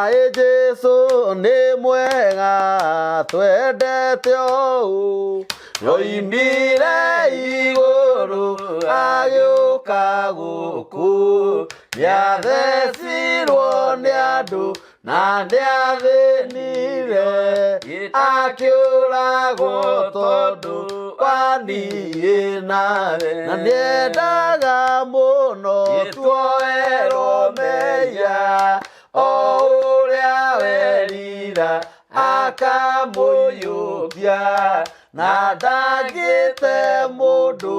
Ĩ Jesu nĩ mwega twendete ũũ nĩoimire igũrũ agĩũka gũkũ nĩathecirwo nĩ andũ na nĩathĩnire akĩũragwo tondũ wa niĩ nawe na nĩendaga mũno tuoerwo mehia o ũrĩa werira akamũiyũkia na ndangĩte mũndũ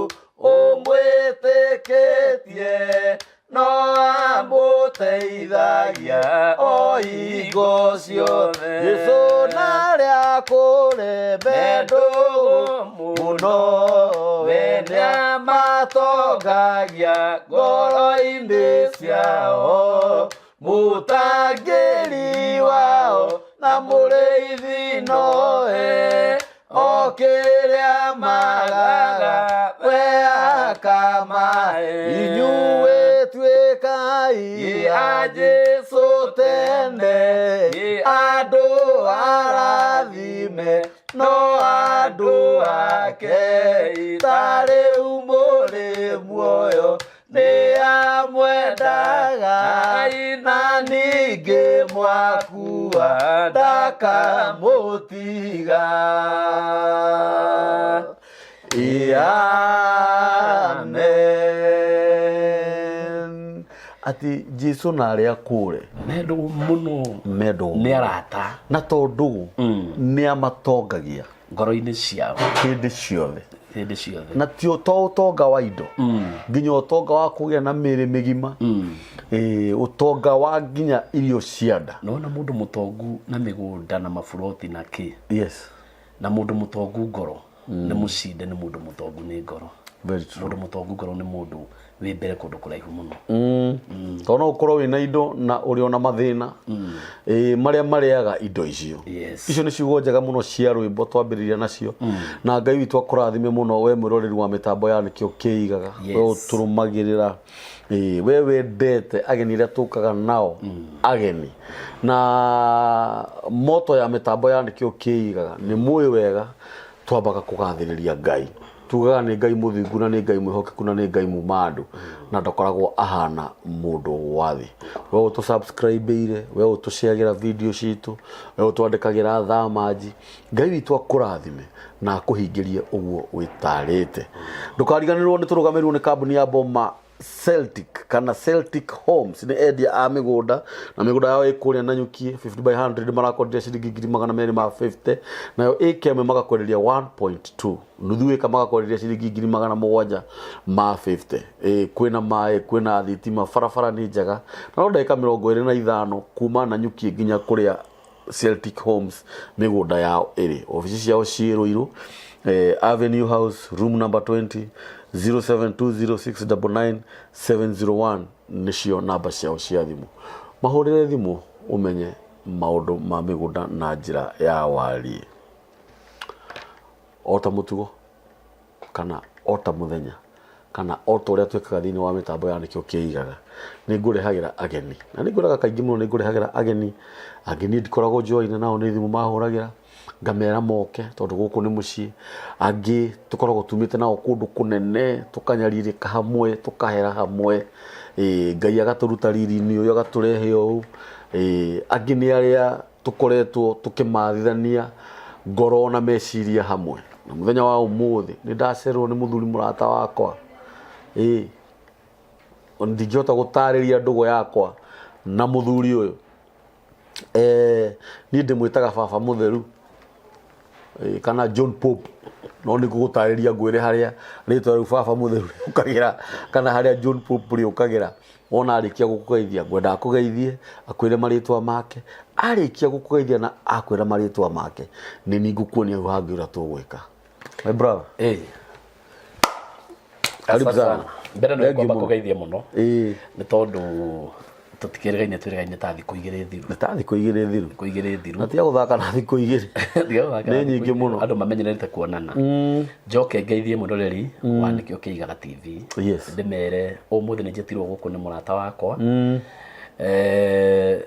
ũmwĩtĩkĩtie no amũteithagia o hingo ciothe Jesũ narĩa kũrĩ mendũgũ mũno we nĩamatongagia ngoro-inĩ ciao mũtangĩri wao na mũrĩithi noe o kĩrĩa magaga we akamahe inyuĩ tuĩkai a Jesũ tene andũ arathime no andũ ake ta rĩu mũrĩ muoyo nĩ amwendaga na ningĩ mwakua ndakamũtiga. Amen. Atĩ Jesu na arĩa kũre me ndũgũ mũno me ndũgũ nĩ arata na to ndũgũ nĩ amatongagia ngoro-inĩ ciao hĩndĩ ciothe hĩndĩ ciothe na ti to ũtonga wa indo nginya ũtonga wa kũgĩa na mĩĩrĩ mĩgima Ĩĩ, ũtonga wa nginya irio cia nda nona mũndũ mũtongu na mĩgũnda na maburoti na kĩ yes na mũndũ mũtongu ngoro nĩ mũcinde nĩ mũndũ mũtongu nĩ ngoro very true mũndũ mũtongu ngoro nĩ mũndũ wĩ mbere kũndũ kũraihu mũno tondũ no ũkorwo wĩna indo na ũrĩ ona mathĩna Ĩĩ, marĩa marĩaga indo icio Yes. icio nĩ ciugo njega mũno cia rwĩmbo twambĩrĩria nacio na ngai witũ akũrathime mũno we mwĩroreri wa mĩtambo ya nĩkĩo kĩigaga Yes. we ũtũrũmagĩrĩra Ĩĩ, we wendete ageni arĩa tũkaga nao ageni na moto ya mĩtambo ya nĩkĩo kĩigaga nĩ mũĩ wega twambaga kũgathĩrĩria ngai tugaga nĩ ngai mũthingu na nĩ ngai mwĩhokeku na nĩ ngai muma andũ na ndakoragwo ahana mũndũ wa thĩ we ũtũ-subscribe-ire we ũtũceagĩra video citũ we ũtwandĩkagĩra thamanji ngai witũ akũrathime na akũhingĩrie ũguo wĩtarĩte ndũkariganĩrwo nĩ tũrũgamĩrĩirwo nĩ kambuni ya Boma Celtic kana Celtic Homes nĩ endia a mĩgũnda na mĩgũnda yao ĩ kũrĩa Nanyuki 50 by 100 marakwenderia ciringi 250,000 nayo ĩka ĩmwe magakwenderia 1.2 nuthu ĩka magakwenderia ciringi 750,000 ĩ kwĩna maĩ kwĩna thitima barabara nĩ njega na no ndagĩka 25 kuma Nanyuki nginya kũrĩa Celtic Homes mĩgũnda yao ĩrĩ obici ciao ciĩ Ruiru Avenue House room number 20 0720699701 nĩcio namba ciao cia thimũ mahũrĩre thimũ ũmenye maũndũ ma mĩgũnda na njĩra ya wariĩ o ta mũtugo kana o ta mũthenya kana o ta ũrĩa twĩkaga thĩinĩ wa mĩtambo ya nĩkĩo kĩigaga nĩ ngũrehagĩra ageni na nĩ ngwĩraga kaingĩ mũno nĩ ngũrehagĩra ageni angĩ niĩ ndikoragwo njoaine nao nĩ thimũ mahũragĩra ngamera moke tondũ gũkũ nĩ mũciĩ angĩ tũkoragwo tumĩte nao kũndũ kũnene tũkanyarirĩka hamwe tũkahera hamwe ĩĩ Ngai agatũruta riri-inĩ ũyũ agatũrehe ũũ ĩĩ angĩ nĩ arĩa tũkoretwo tũkĩmathithania ngoro na meciria hamwe na mũthenya wa ũmũthĩ nĩ ndacererwo nĩ mũthuri mũrata wakwa ĩĩ ndingĩhota gũtarĩria ndũgũ yakwa na mũthuri ũyũ niĩ ndĩmwĩtaga baba mũtheru kana John Pope no nĩ ngũgũtarĩria ngwĩre harĩa rĩtwa rĩu baba mũtheru rĩũkagĩra kana harĩa John Pope rĩũkagĩra wona arĩkia gũkũgeithia ngwenda akũgeithie akwĩre marĩtwa make arĩkia gũkũgeithia na akwĩra marĩtwa make nĩ niĩ ngũkuonia hau hangĩ ũrĩa tũgwĩka my brother Ĩĩ. Karibu Asante sana. Mbere nĩ Thank you kwamba mũno. kũgeithia mũno Ĩĩ. nĩ tondũ tũtikĩrĩgaine twĩrĩgaine ta thikũ igĩrĩ thiru nĩ ta thikũ igĩrĩ thiru thikũ igĩrĩ thiru na tiga gũthaka na thikũ igĩrĩ Tiga gũthaka nĩ na thikũ nyingĩ igĩrĩ. mũno andũ mamenyerete kuonana njoke ngeithie mwĩroreri wa nĩkĩo kĩigaga TV Yes. ndĩmere ũmũthĩ nĩ njĩtirwo gũkũ nĩ mũrata wakwa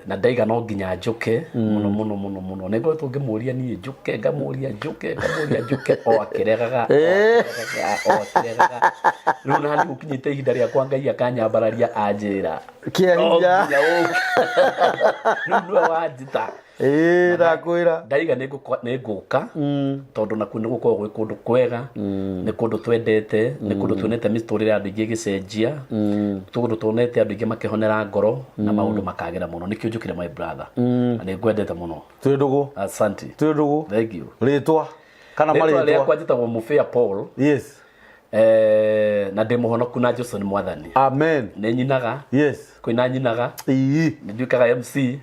Na ndaiga no nginya njũke mũno mũno mũno mũno. Nĩ ngoretwo ngĩmũria niĩ njũke, ngamũria njũke, ngamũria njũke, o akĩregaga, o akĩregaga, o akĩregaga. Rĩu nani gũkinyĩte ihinda rĩakwa Ngai akanyambararia anjĩra Kĩa no hinya. nginya ũke. Rĩu nĩwe wanjĩta. Ĩĩ, ndakwĩra. Ndaiga nĩ ngũka tondũ nakuo nĩ gũkoragwo gwĩ kũndũ kwega, nĩ kũndũ twendete, nĩ kũndũ tuonete mĩtũrĩre ya andũ aingĩ ĩgĩcenjia, kũndũ tuonete andũ aingĩ makĩhonera ngoro na maũndũ makagĩra mũno. Nĩkĩo njũkire, my brother, na nĩ ngwendete mũno. Twĩ ndũgũ. Asante. Twĩ ndũgũ. Thank you. Rĩtwa kana Rĩtwa marĩtwa? Rĩakwa njĩtagwo Mũbĩa Paul. Na ndĩ mũhonoku na Jesu nĩ mwathani. Amen. Nĩ nyinaga. Kũina nyinaga. Nĩ nduĩkaga MC.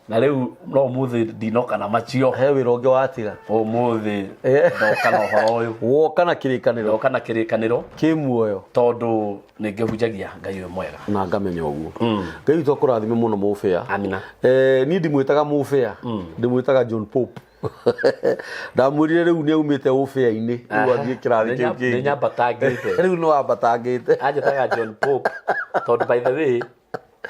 Na rĩu no ũmũthĩ ndinoka na macio. He wĩra ũngĩ watiga. Ũmũthĩ ndoka na ũhoro ũyũ. Woka na kĩrĩkanĩro. Ndoka na kĩrĩkanĩro. Kĩ muoyo. Tondũ nĩ ngĩhunjagia Ngai ũyũ mwega. Na ngamenya ũguo. Ngai witũ akũrathime mũno, Mũbĩa. Amina. Niĩ ndimwĩtaga Mũbĩa, ndĩmwĩtaga John Pope. Ndamwĩrire rĩu nĩ aumĩte ũbĩa-inĩ, rĩu athiĩ kĩrathi kĩu Nĩ kĩngĩ. nyambatangĩte. Rĩu nĩ wambatangĩte. Anjĩtaga John Pope tondũ, by the way,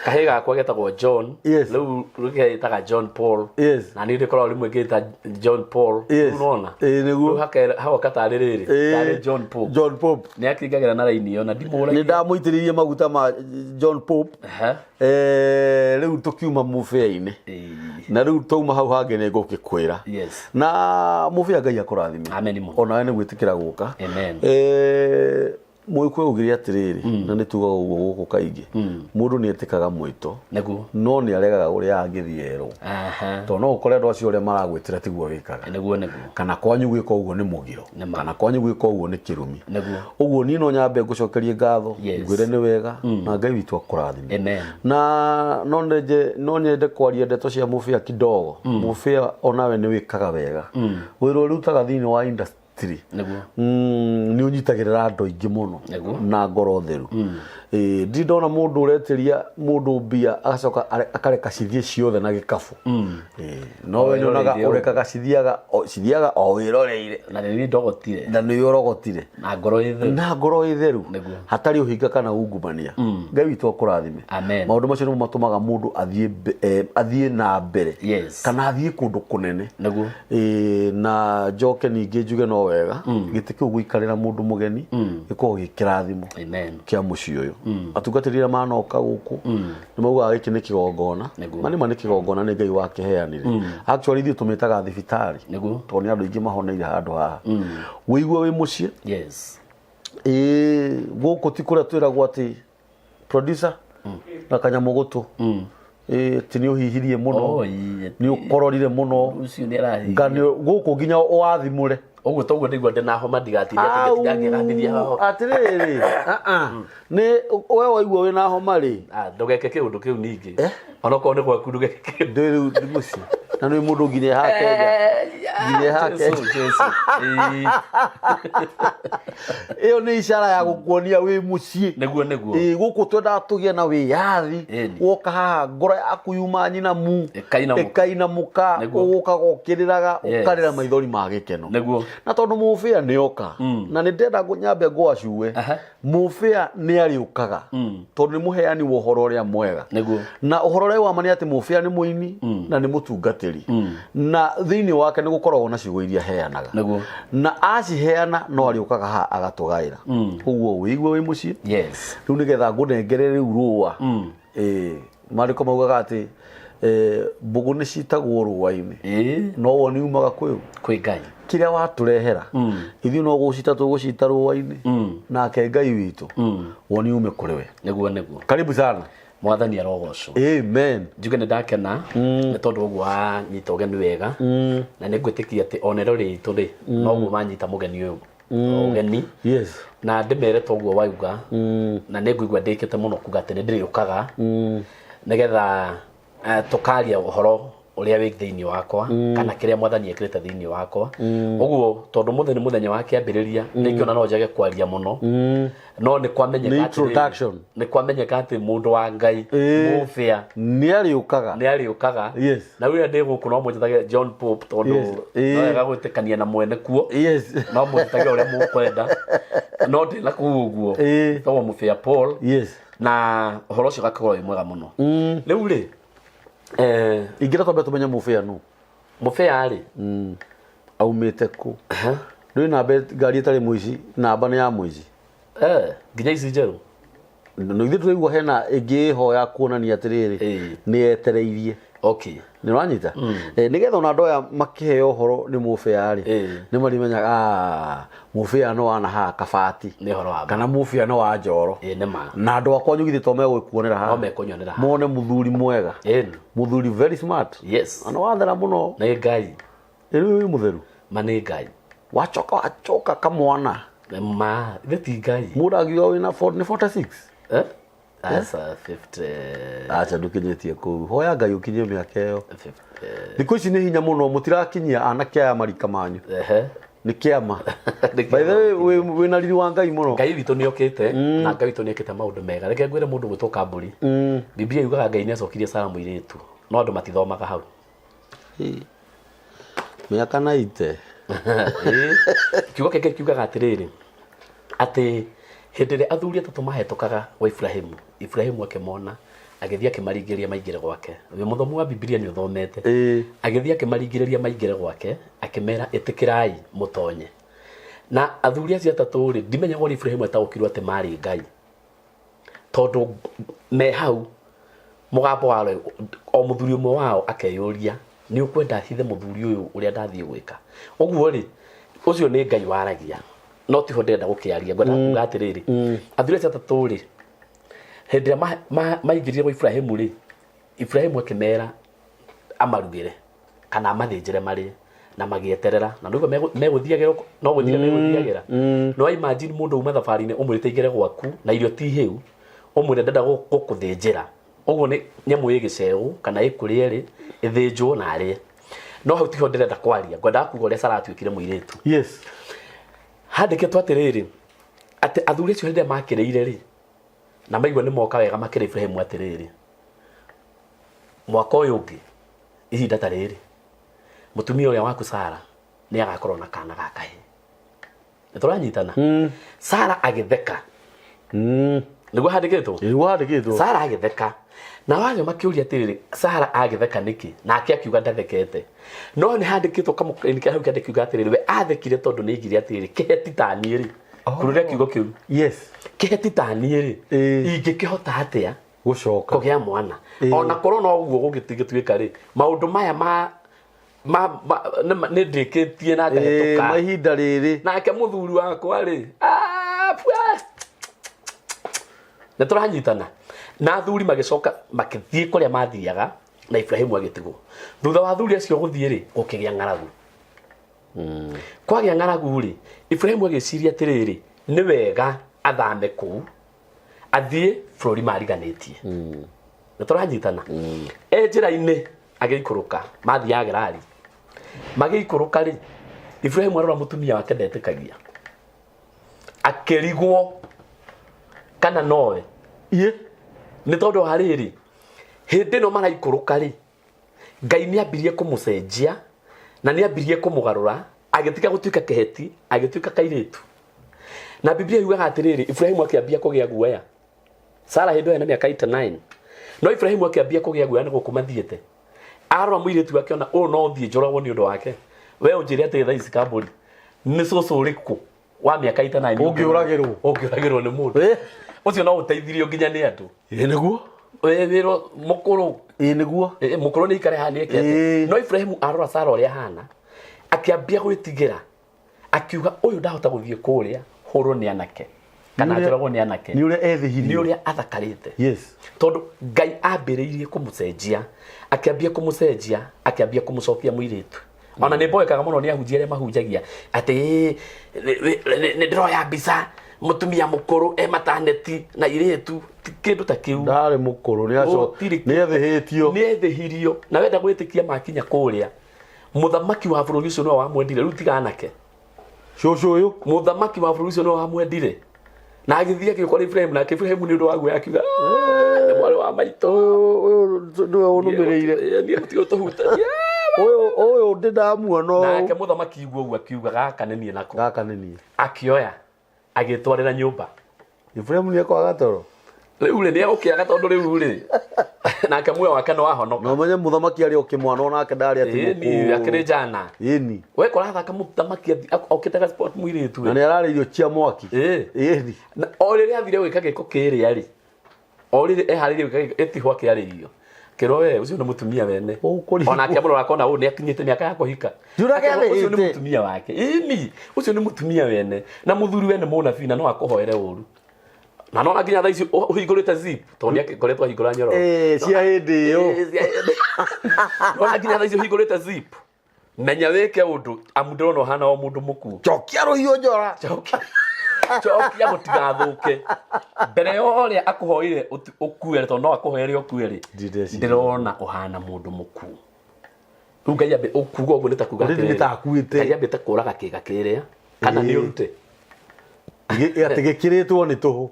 kahĩĩ gakwa getagwo John. Rĩu getaga John Paul. Na niĩ ndĩkoragwo rĩmwe ngĩta John Paul. Rĩu nona. Ĩĩ, nĩguo. Rĩu hagoka tarĩ rĩrĩ tarĩ John Pope. John Pope. Nĩ akĩingagĩra na raini ĩyo na Nĩ ndimũragia. ndamũitĩrĩirie maguta ma John Pope. Rĩu tũkiuma mũbĩa-inĩ. Na rĩu twauma hau hangĩ nĩ ngũgĩkwĩra. Na Mũbĩa, Ngai akũrathime. Amen mũno. Onawe nĩ gwĩtĩkĩra gũka. Amen. Mũgĩkũyũ augire atĩrĩrĩ, na nĩ tugaga ũguo gũkũ kaingĩ, mũndũ nĩ etĩkaga mwĩto no nĩ aregaga ũrĩa angĩthiĩ erwo. Tondũ no ũkore andũ acio ũrĩa maragwĩtĩra tiguo wĩkaga. Nĩguo nĩguo. Kana kwanyu gwĩka ũguo nĩ mũgiro. Nĩ ma. Kana kwanyu gwĩka ũguo nĩ kĩrumi. Nĩguo. Ũguo niĩ no nyambe ngũcokerie ngatho. Ngwĩre nĩ wega na Ngai witũ akũrathime. Amen. Na no nyende kwaria ndeto cia Mũbĩa kidogo. Mũbĩa, onawe nĩ wĩkaga wega wĩra ũrĩa ũrutaga thĩinĩ wa industry. Nĩ ũnyitagĩrĩra andũ aingĩ mũno na ngoro theru. Ndirĩ ndona mũndũ ũretĩria mũndũ mbia agacoka akareka cithiĩ ciothe na gĩkabũ. No we nyonaga wĩroreire ũguo. Ũrekaga cithiaga o wĩroreire. Na nĩ niĩ ndogotire. Na nĩ ũrogotire. Na ngoro ĩ theru. Na ngoro ĩ theru. Hatarĩ ũhinga kana ungumania. Ngai witũ akũrathime. Amen. Maũndũ macio nĩmo matũmaga mũndũ athiĩ na mbere kana athiĩ kũndũ kũnene. Na njoke ningĩ njuge no wega gĩtĩ kĩu gũikarĩra mũndũ mũgeni gĩkoragwo gĩ kĩrathimo Amen. kĩa mũciĩ ũyũ. Atungatĩri arĩa manoka gũkũ nĩ maugaga gĩkĩ nĩ kĩgongona. Ma nĩma nĩ kĩgongona, nĩ Ngai wakĩheanire. Actually, ithuĩ tũmĩtaga thibitarĩ tondũ nĩ andũ aingĩ mahoneire handũ haha. Wĩigue wĩ mũciĩ. Ĩĩ, gũkũ ti kũrĩa twĩragwo atĩ producer na kanyamũ gũtũ. Ĩĩ, atĩ nĩ ũhihirie mũno. Oh, ĩĩ. Nĩ ũkororire mũno. Ũcio nĩ arahihinya. Nga gũkũ nginya ũwathimũre. Ũguo toguo ndaigua ndĩna homa ndigatinda atĩ ngĩgambithia haho. Atĩrĩrĩ, ah, ah. Nĩ we waigua wĩna homa rĩ. Ah, ndũgeke kĩũndũ kĩu ningĩ. Onokorwo nĩ gwaku, ndũgeke kĩu. Ndĩ rĩu ndĩ mũciĩ na nĩ mũndũ nginya haha Kenya, nginya haha Jesu, Kenya. Jesu. Ĩĩ. Ĩyo nĩ icara ya gũkuonia wĩ mũciĩ. Nĩguo nĩguo. Ĩĩ, gũkũ twendaga tũgĩe na wĩyathi. Woka haha ngoro yaku yuma nyinamu. Ĩkainamũka. Ĩkainamũka. Ũgũkaga ũkĩrĩraga. Ũkarĩra maithori ma gĩkeno. Na tondũ Mũbĩa nĩ oka na nĩ ndĩrenda nyambe ngwacue. Mũbĩa nĩ arĩũkaga tondũ nĩ mũheani wa ũhoro ũrĩa mwega. Na ũhoro ũrĩa wa ma nĩ atĩ Mũbĩa nĩ mũini na nĩ mũtungatĩri, na thĩinĩ wake nĩ gũkoragwo na ciugo iria aheanaga. Na aciheana no arĩũkaga haha agatũgaĩra. Ũguo wĩigue wĩ mũciĩ. Rĩu nĩgetha ngũnengere rĩu rũa. Ĩĩ, maandĩko maugaga atĩ mbũgũ nĩ citagwo rũa-inĩ, no woni umaga kwĩ ũ? Kwĩ Ngai. Kĩrĩa watũrehera ithuĩ no gũcita tũgũcita rũa-inĩ, nake Ngai witũ woni ume kũrĩ we. Nĩguo nĩguo. Karibu sana. Mwathani arogocwo. Amen. Njuge nĩ ndakena nĩ tondũ ũguo wanyita ũgeni wega, na nĩ ngwĩtĩkia atĩ ona ĩrori itũ rĩ, noguo manyita mũgeni ũyũ ũgeni. Na ndĩmere toguo wauga, na nĩ ngũigua ndĩkĩte mũno kuga atĩ nĩ ndĩrĩũkaga nĩgetha tũkaria ũhoro Ũrĩa wĩ thĩinĩ wakwa kana kĩrĩa Mwathani ekĩrĩte thĩinĩ wakwa. Ũguo tondũ mũthenya nĩ mũthenya wa kĩambĩrĩria, nĩngĩona no njage kwaria mũno, no nĩ kwamenyeka Nĩ atĩrĩrĩ, introduction. Nĩ kwamenyeka atĩ mũndũ wa Ngai mũbĩa nĩ arĩũkaga. Nĩ arĩũkaga. Na rĩu ndĩ gũkũ no mũnjĩtage John Pope tondũ no wega gwĩtĩkania na mwene kuo. No mũnjĩtage ũrĩa mũkwenda, no ndĩ na kũu ũguo. Tagwo mũbĩa Paul. Na ũhoro ũcio ũgakorwo wĩ mwega mũno. Rĩu rĩ, Ingĩra twambe tũmenye mũbĩa nũ. Mũbĩa rĩ, Aumĩte kũ? Ndũĩ namba ngari ĩtarĩ mũici, namba nĩ ya mũici. Nginya ici njerũ. No ithuĩ tũraigua hena ĩngĩ ĩho ya kuonania atĩrĩrĩ, nĩ yetereirie. Nĩ ũranyita? Nĩgetha ona andũ aya makĩheo ũhoro nĩ mũbĩa rĩ, nĩ marimenyaga, "Ah, mũbĩa no wana haha kabati." Nĩ ũhoro wa ma. Kana mũbĩa no wa njoro. Ĩĩ, nĩ ma. Na andũ akwa nyugithĩ to megũkuonera haha. No mekũnyonera haha. Mone mũthuri mwega. Mũthuri very smart. Ona wathera mũno. Nĩ Ngai. Rĩu wĩ mũtheru. Ma nĩ Ngai. Wacoka wacoka kamwana. Ma ithe ti Ngai. Mũndũ angiuga wĩna nĩ 46. Eh? Aca, 50. Aca, ndũkinyĩtie kũu. Hoya Ngai ũkinyie mĩaka ĩyo. 50. Thikũ ici nĩ hinya mũno, mũtirakinyia anake aya marika manyu. Nĩ kĩama. Nĩ By the way, wĩna riri wa Ngai mũno. Ngai witũ nĩ okĩte na Ngai witũ nĩ ekĩte maũndũ mega. Reke ngwĩre, mũndũ gwĩtwo Kambũri, Biblia yugaga Ngai nĩ acokirie Sara mũirĩtu, no andũ matithomaga hau. Ĩ. Mĩaka na ite. Ĩĩ. Kiugo kĩngĩ kiugaga atĩrĩrĩ, atĩ hĩndĩ ĩrĩa athuri atatũ mahetũkaga gwa Ibrahimu, Ibrahimu akĩmona, agĩthiĩ akĩmaringĩrĩria maingĩre gwake. Wĩ mũthomu wa Bibilia, nĩ ũthomete. Agĩthiĩ akĩmaringĩrĩria maingĩre gwake, akĩmera, "Ĩtĩkĩrai mũtonye." Na athuri acio atatũ rĩ, ndimenyaga ũrĩa Ibrahimu ataũkirwo atĩ marĩ Ngai, tondũ me hau mũgambo wa o mũthuri ũmwe wao akeyũria, "Nĩ ũkwenda hithe mũthuri ũyũ ũrĩa ndathiĩ gwĩka ũguo rĩ?" Ũcio nĩ Ngai waragia, no tiho ndĩrenda gũkĩaria. Ngwenda kuga atĩrĩrĩ, athuri acio atatũ rĩ, hĩndĩ ĩrĩa maingĩrire gwa Ibrahimu rĩ, Ibrahimu akĩmera amarugĩre kana amathĩnjĩre marĩe, na magĩeterera na nĩguo megũthiagĩra no gũthiaga megũthiagĩra. No imagine mũndũ uma thabarĩ-inĩ, ũmwĩrĩte aingĩre gwaku na irio ti hĩu, ũmwĩre ndenda gũkũthĩnjĩra. Ũguo nĩ nyamũ ĩ gĩcegũ kana ĩkũrĩa ĩrĩ ĩthĩnjwo na arĩe. No hau tiho ndĩrenda kwaria, ngwendaga kuga ũrĩa Sara atuĩkire mũirĩtu. Handĩkĩtwo atĩrĩrĩ, atĩ athuri acio hĩndĩ ĩrĩa makĩrĩire rĩ, na maigua nĩ moka wega, makĩra Ibrahimu atĩrĩrĩ, "Mwaka ũyũ ũngĩ ihinda ta rĩrĩ, mũtumia ũrĩa waku Sara nĩ agakorwo na kana ga kahĩĩ." Nĩ tũranyitana? Sara agĩtheka. Nĩguo handĩkĩtwo. Nĩguo handĩkĩtwo. Sara agĩtheka, na wario makĩũria atĩrĩrĩ, "Sara agĩtheka nĩkĩ?" Nake akiuga ndathekete, no nĩ handĩkĩtwo kamũkaini hau kĩandĩ kiuga atĩrĩrĩ, we athekire tondũ nĩ aigire atĩrĩrĩ, "Kĩheti ta niĩ rĩ," kurũria kiugo kĩu, "kĩheti ta niĩ rĩ, ingĩkĩhota atĩa gũcoka kũgĩa mwana?" Ona korwo no ũguo gũgĩtuĩka rĩ, maũndũ maya ma nĩ ndĩkĩtie na ngahĩtũka ma ihinda rĩrĩ. Nake mũthuri wakwa rĩ, ah, pwa. Nĩ tũranyitana? Na athuri magĩcoka makĩthiĩ kũrĩa mathiaga na Ibrahimu agĩtigwo. Thutha wa athuri acio gũthiĩ rĩ, gũkĩgĩa ng'aragu. Kwagĩa ng'aragu rĩ, Ibrahimu agĩciria atĩrĩrĩ, nĩ wega athame kũu athiĩ bũrũri mariganĩtie. Nĩ tũranyitana? E njĩra-inĩ agĩikũrũka, mathiaga Gerari, magĩikũrũka rĩ, Ibrahimu arora mũtumia wake ndetĩkagia, akĩrigwo kana nowe. Nĩ tondũ wa rĩrĩ, hĩndĩ ĩno maraikũrũka rĩ, Ngai nĩ ambirie kũmũcenjia na nĩ ambirie kũmũgarũra, agĩtiga gũtuĩka kĩheti, agĩtuĩka kairĩtu. Na Biblia yugaga atĩrĩrĩ, Ibrahimu akĩambia kũgĩa guoya. Sara hĩndĩ ĩyo ena mĩaka 89, no Ibrahimu akĩambia kũgĩa guoya nĩ gũkũ mathiĩte. Arora mũirĩtu akĩona ũyũ no thiĩ njũragwo nĩ ũndũ wake. We ũnjĩre atĩ thaa ici, Kambũri, nĩ cũcũ ũrĩkũ wa mĩaka 89 Ũngĩũragĩrwo? Ũngĩũragĩrwo nĩ mũndũ? Ũcio no ũteithirio nginya nĩ andũ. Ĩ nĩguo. Wĩ wĩrwo mũkũrũ. Ĩ nĩguo. Mũkũrũ nĩ ikare haha nĩ eke atĩa? Ĩ. No Ibrahimu arora Sara ũrĩa ahana, akĩambia gwĩtigĩra, akiuga, "Ũyũ ndahota gũthiĩ kũrĩa hũrwo nĩ anake kana njũragwo nĩ anake." Nĩ ũrĩa ethihirie. Nĩ ũrĩa athakarĩte. Tondũ Ngai ambĩrĩirie kũmũcenjia, akĩambia kũmũcenjia, akĩambia kũmũcokia mũirĩtu. Ona nĩ mboekaga mũno nĩ ahunjia arĩa mahunjagia atĩ, "Ĩ, nĩ ndĩroya mbica Mũtumia mũkũrũ e mataneti na irĩtu ti kĩndũ ta kĩu. Ndarĩ mũkũrũ, nĩ aco Gũtirĩ nĩ ethĩhĩtio. Nĩ ethĩhirio na wenda gwĩtĩkia makinya kũrĩa mũthamaki wa bũrũri ũcio nĩwe wamwendire rĩu tiga anake. Cũcũ ũyũ. Mũthamaki wa bũrũri ũcio nĩwe wamwendire na agĩthiĩ agĩkora Ibrahimu, nake Ibrahimu nĩ ũndũ wa guoya akiuga, "Ah, nĩ mwarĩ wa maitũ." Ũyũ nĩwe ũnũmĩrĩire. Niĩ gũtirĩ ũtũhutagia. Ũyũ ndĩ ndamuona ũũ. Nake mũthamaki igua ũguo akiuga, gaka nĩ niĩ nako. Gaka nĩ niĩ. Akĩoya agĩtwarĩra nyũmba. Ibrahimu nĩ ekwaga toro. Rĩu rĩ, nĩ egũkĩaga tondũ rĩu rĩ, nake muoyo wake nĩ wahonoka. Na ũmenye mũthamaki arĩ o kĩmwana onake ndarĩ atĩ Ĩni, mũkũrũ. akĩrĩ njana. Ĩni. We kũrathaka mũthamaki okĩte ga sport mũirĩtu. Na nĩ ararĩ irio cia mwaki. Ĩ. Ĩni. Na o rĩrĩa athire gwĩka gĩko kĩrĩa rĩ, o rĩrĩ eharĩirie gwĩka gĩko ĩtihwo akĩarĩrio kĩrwo, we ũcio nĩ mũtumia wene. Ũkũrigwo. Onake amũrora akona ũũ nĩ akinyĩte mĩaka ya kũhika. Ndiũraga Akĩrwo, ũcio nĩ ethĩhĩte. mũtumia wake. Ĩni, ũcio nĩ mũtumia wene na mũthuri wene mũnabii na no akũhoere ũru na nona nginya thaa ici ũhingũrĩte zip tondũ nĩ akoretwo ahingũra nyororo. Ĩ, cia hĩndĩ ĩyo. Ĩ, nona nginya thaa ici ũhingũrĩte zip, menya wĩke ũndũ amu ndĩrona ũhana o mũndũ mũkuũ. Cokia rũhiũ njora. Cokia, cokia gũtigathũke mbere ya ũrĩa akũhoire ũkue, tondũ no akũhoere ũkue rĩ. Ndindeciria. Ndĩrona ũhana mũndũ mũkuũ rĩu. Ngai ambe kuga ũguo nĩ ta kuga Already atĩrĩrĩ, nĩ ta akuĩte. Ngai ambĩte kũraga kĩga kĩrĩa kana nĩ Ĩĩ. ũrute. Atĩ gĩkĩrĩtwo nĩ tũhũ.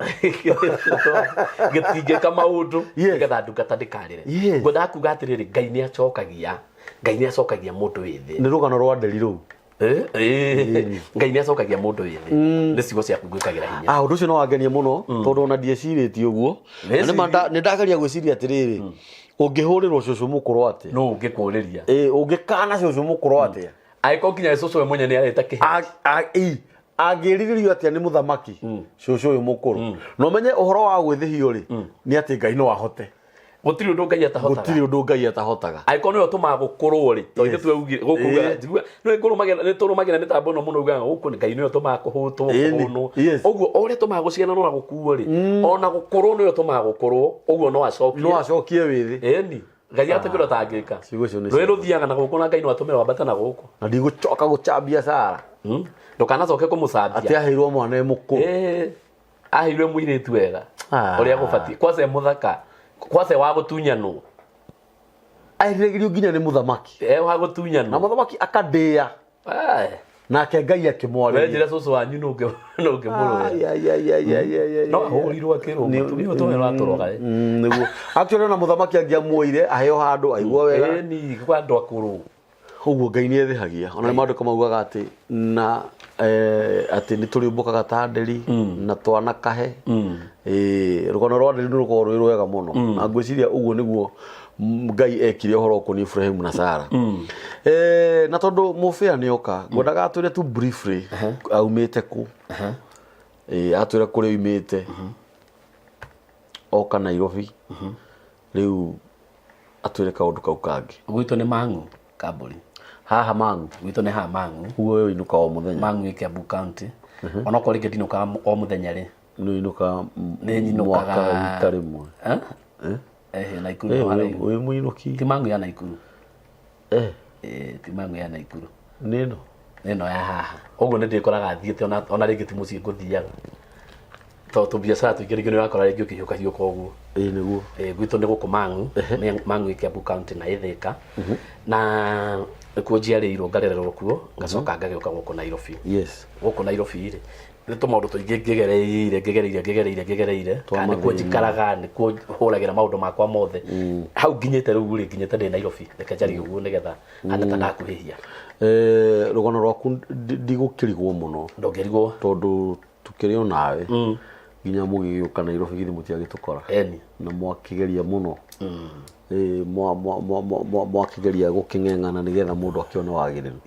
Gĩtingĩka maũndũ nĩgetha ndungata ndĩkarĩre. Ngwendaga kuga atĩrĩrĩ, Ngai nĩ acokagia, Ngai nĩ acokagia mũndũ wĩ thĩ. Nĩ rũgano rwa nderi rũu. Ngai nĩ acokagia mũndũ wĩ thĩ. Nĩ ciugo ciaku ngwĩkagĩra hinya. Ah, ũndũ ũcio no wangenia mũno tondũ ona ndiecirĩtie ũguo. Na nĩma nĩ ndageria gwĩciria atĩrĩrĩ, ũngĩhũrĩrwo cũcũ mũkũrũ atĩa? Nũ ũngĩkũrĩria? Ĩ, ũngĩkana cũcũ mũkũrũ atĩa? Angĩkorwo nginya cũcũ we mwenye nĩ areta kĩhe. Ĩ, angĩrirĩrio atĩa nĩ mũthamaki cũcũ ũyũ mũkũrũ? Na ũmenye ũhoro wa gwĩthĩhio rĩ, nĩ atĩ Ngai no ahote. Gũtirĩ ũndũ Ngai atahotaga. Gũtirĩ ũndũ Ngai atahotaga. Angĩkorwo nĩwe ũtũmaga gũkũrwo rĩ, tondũ ithuĩ tweugire gũkũ ugaga, njigua nĩ tũrũmagĩra mĩtambo ĩno mũno, ugaga gũkũ nĩ Ngai nĩwe ũtũmaga kũhũtwo, kũhũnwo. Ũguo o ũrĩa tũmaga gũciaranwo na gũkuo rĩ, ona gũkũrwo nĩwe ũtũmaga gũkũrwo, ũguo no acokie. No acokie wĩthĩ. Ĩni, Ngai atakĩrwo tangĩka. Ciugo icio nĩ Rũĩ cia- rũthiaga na gũkũ na Ngai no atũme wambate na gũkũ. Na ndigũcoka gũcambia Sara. Ndũkanacoke kũmũcambia. Atĩ aheirwo mwana e mũkũrũ. Ĩĩ, aheirwe mũirĩtu wega Ah. ũrĩa gũbatiĩ, kwaca e mũthaka, kwaca e wa gũtunyanwo. Eriragĩrio nginya nĩ mũthamaki. E wa Na gũtunyanwo. Mũthamaki akandĩa. Ai. Nake Ngai We akĩmwarĩria. njĩra cũcũ wanyu nũ ũngĩmũrũĩra? Ai, ai, ai, ai, ai, ai, ai, No ai. ahũrirwo akĩrwo mũtumia ũyũ tũwe ũratũroga ĩ. Nĩguo actually ona mũthamaki angĩamuoire aheo handũ aigua wega. Ĩni, kwa andũ akũrũ. Ũguo Ngai nĩ ethĩhagia. Ona nĩ maandĩko maugaga atĩ na atĩ nĩ tũrĩũmbũkaga ta nderi na twanakahe. Rũgano rwa nderi nĩ rũkoragwo rwĩ rwega mũno na ngwĩciria ũguo nĩguo Ngai ekire ũhoro ũkoniĩ Ibrahim na Sara. Na tondũ mũbĩa nĩ oka, ngwendaga atwĩre tu briefly aumĩte kũ. Atwĩre kũrĩa oimĩte oka Nairobi, rĩu atwĩre kaũndũ kau kangĩ. Gwitũ nĩ Mang'u Kambũri. Haha Mang'u? Gwitũ nĩ haha Mang'u. Ũguo we ũinũkaga o mũthenya? Mang'u ĩ Kiambu County. Onokorwo rĩngĩ ndinũkaga o mũthenya rĩ, Nĩ ũinũkaga Nĩ nyinũkaga. Mwaka rita rĩmwe? Eh? Eh, Naikuru no haraihu. Wĩ mũinũki. Ti Mang'u ya Naikuru. Ti Mang'u ya Naikuru. Nĩ ĩno? Nĩ ĩno ya haha. Ũguo nĩ ndĩkoraga thiĩte ona rĩngĩ ti mũciĩ ngũthiaga, tondũ tũbiacara tũingĩ rĩngĩ nĩ ũrakora rĩngĩ ũkĩhiũka hiũka ũguo. Ĩĩ, nĩguo. Gwitũ nĩ gũkũ Mang'u. Mang'u ĩ Kiambu County na ĩ Thĩka, na nĩkuo njiarĩirwo ngarererwo kuo, ngacoka ngagĩũka gũkũ Nairobi. Gũkũ Nairobi rĩ, nĩ tũmaũndũ tũingĩ ngĩgereire ngĩgereire ngĩgereire ngĩgereire, kana nĩkuo njikaraga, nĩkuo hũragĩra maũndũ makwa mothe. Hau nginyĩte rĩu rĩ, nginyĩte ndĩ Nairobi. Reke njarie ũguo nĩgetha hana ta ndakuhĩhia. Rũgano rwaku ndigũkĩrigwo mũno. Ndũngĩrigwo. Tondũ tũkĩrĩ o nawe nginya mũgĩgĩũka Nairobi, githĩ mũtiagĩtũkora? Eni. Na mwakĩgeria mũno. Mwakĩgeria gũkĩng'eng'ana nĩgetha mũndũ akĩone wagĩrĩru.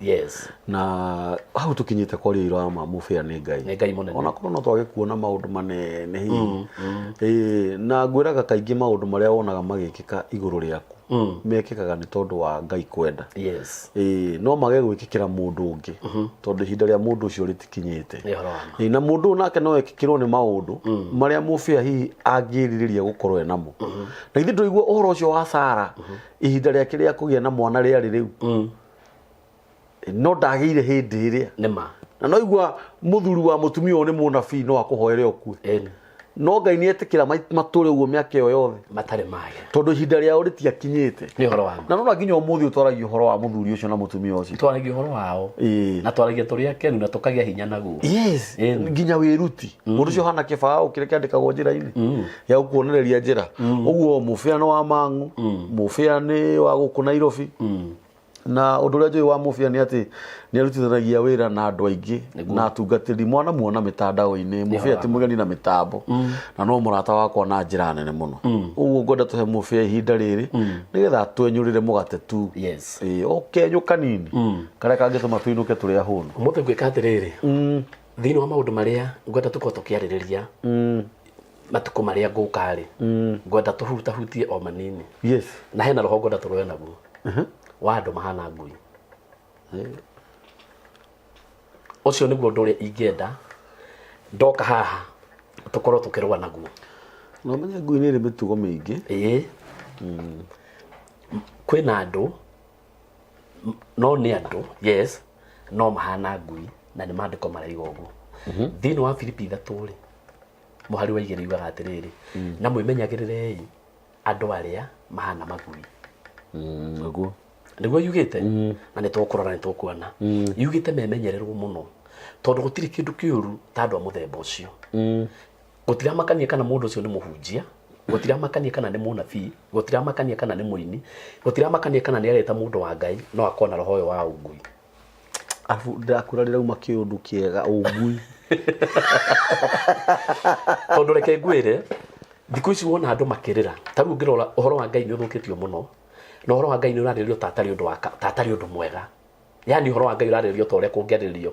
Na hau tũkinyĩte kwaria ira wa ma, mũbĩa nĩ Ngai. Nĩ Ngai mũnene. Ona korwo no twage kuona maũndũ manene hihi. Na ngwĩraga kaingĩ maũndũ marĩa wonaga magĩkĩka igũrũ rĩaku mekĩkaga nĩ tondũ wa Ngai kwenda. No mage gwĩkĩkĩra mũndũ ũngĩ tondũ ihinda rĩa mũndũ ũcio rĩtikinyĩte. Nĩ ũhoro wa ma. Na mũndũ ũyũ nake no ekĩkĩrwo nĩ maũndũ marĩa mũbĩa hihi angĩrirĩria gũkorwo enamo. Na ithuĩ tũigua ũhoro ũcio wa Sara, ihinda rĩake rĩa kũgĩa na mwana rĩarĩ rĩu, no ndagĩire hĩndĩ ĩrĩa. Nĩ ma. Na no igua mũthuri wa mũtumia ũyũ nĩ mũnabii, no akũhoere ũkue. No Ngai nĩ etĩkĩra matũre ũguo mĩaka ĩyo yothe matarĩ maya, tondũ ihinda rĩao rĩtiakinyĩte. Nĩ ũhoro wa ma. Na nona nginya ũmũthĩ ũtwaragia ũhoro wa mũthuri ũcio na mũtumia ũcio. Twaragia ũhoro wao. Na twaragia tũrĩ akenu na tũkagĩa hinya naguo. Yes. Nginya wĩruti mũndũ ũcio hana kĩbaũ kĩrĩa kĩandĩkagwo njĩra-inĩ gĩa gũkuonereria njĩra. Ũguo mũbĩa nĩ wa mang'u, mũbĩa nĩ wa gũkũ Nairobi. Na ũndũ ũrĩa njũĩ wa mũbĩa nĩ atĩ nĩ arutithanagia wĩra na andũ aingĩ na atungatĩri mwana muona mĩtandao-inĩ. Mũbĩa ti mũgeni na mĩtambo, na no mũrata wakwa na njĩra nene mũno. Ũguo ngwenda tũhe mũbĩa ihinda rĩrĩ nĩgetha twenyũrĩre mũgate tu. Ĩĩ, o kenyũ kanini karĩa kangĩtũma tũinũke tũrĩ ahũnu. Ũmũthĩ ngwĩka atĩrĩrĩ, thĩinĩ wa maũndũ marĩa ngwenda tũkorwo tũkĩarĩrĩria matukũ marĩa ngũka rĩ, ngwenda tũhutahutie o manini. Na hena roho ngwenda tũrũe naguo wa andũ mahana ngui. Ũcio nĩguo ũndũ ũrĩa ingĩenda ndoka haha tũkorwo tũkĩrũa naguo. No menye ngui nĩ ĩrĩ mĩtugo mĩingĩ. Ĩĩ, kwĩna andũ no nĩ andũ, yes, no mahana ngui, na nĩ maandĩko maraiga ũguo. Thĩinĩ wa Filipi 3 rĩ, mũhari wa 2 yugaga atĩrĩrĩ, na mwĩmenyagĩrĩrei andũ arĩa mahana magui. Nĩguo. Nĩguo yugĩte, na nĩ tũkũrora, nĩ tũkuona yugĩte memenyererwo mũno, tondũ gũtirĩ kĩndũ kĩũru ta andũ a mũthemba ũcio. Gũtiramakania kana mũndũ ũcio nĩ mũhunjia, gũtiramakania kana nĩ mũnabii, gũtiramakania kana nĩ mũini, gũtiramakania kana nĩ areta mũndũ wa Ngai, no akorwo na roho ũyũ wa ũngui. Arabu ndĩrakũra rĩrauma kĩũndũ kĩega, ũngui. Tondũ reke ngwĩre, thikũ ici wona andũ makĩrĩra, ta rĩu ũngĩrora ũhoro wa Ngai nĩ ũthũkĩtio mũno, na ũhoro wa Ngai nĩ ũrarĩrĩrio ta atarĩ ũndũ wa ta atarĩ ũndũ mwega. Yani ũhoro wa Ngai ũrarĩrĩrio ta ũrĩa kũngĩarĩrĩrio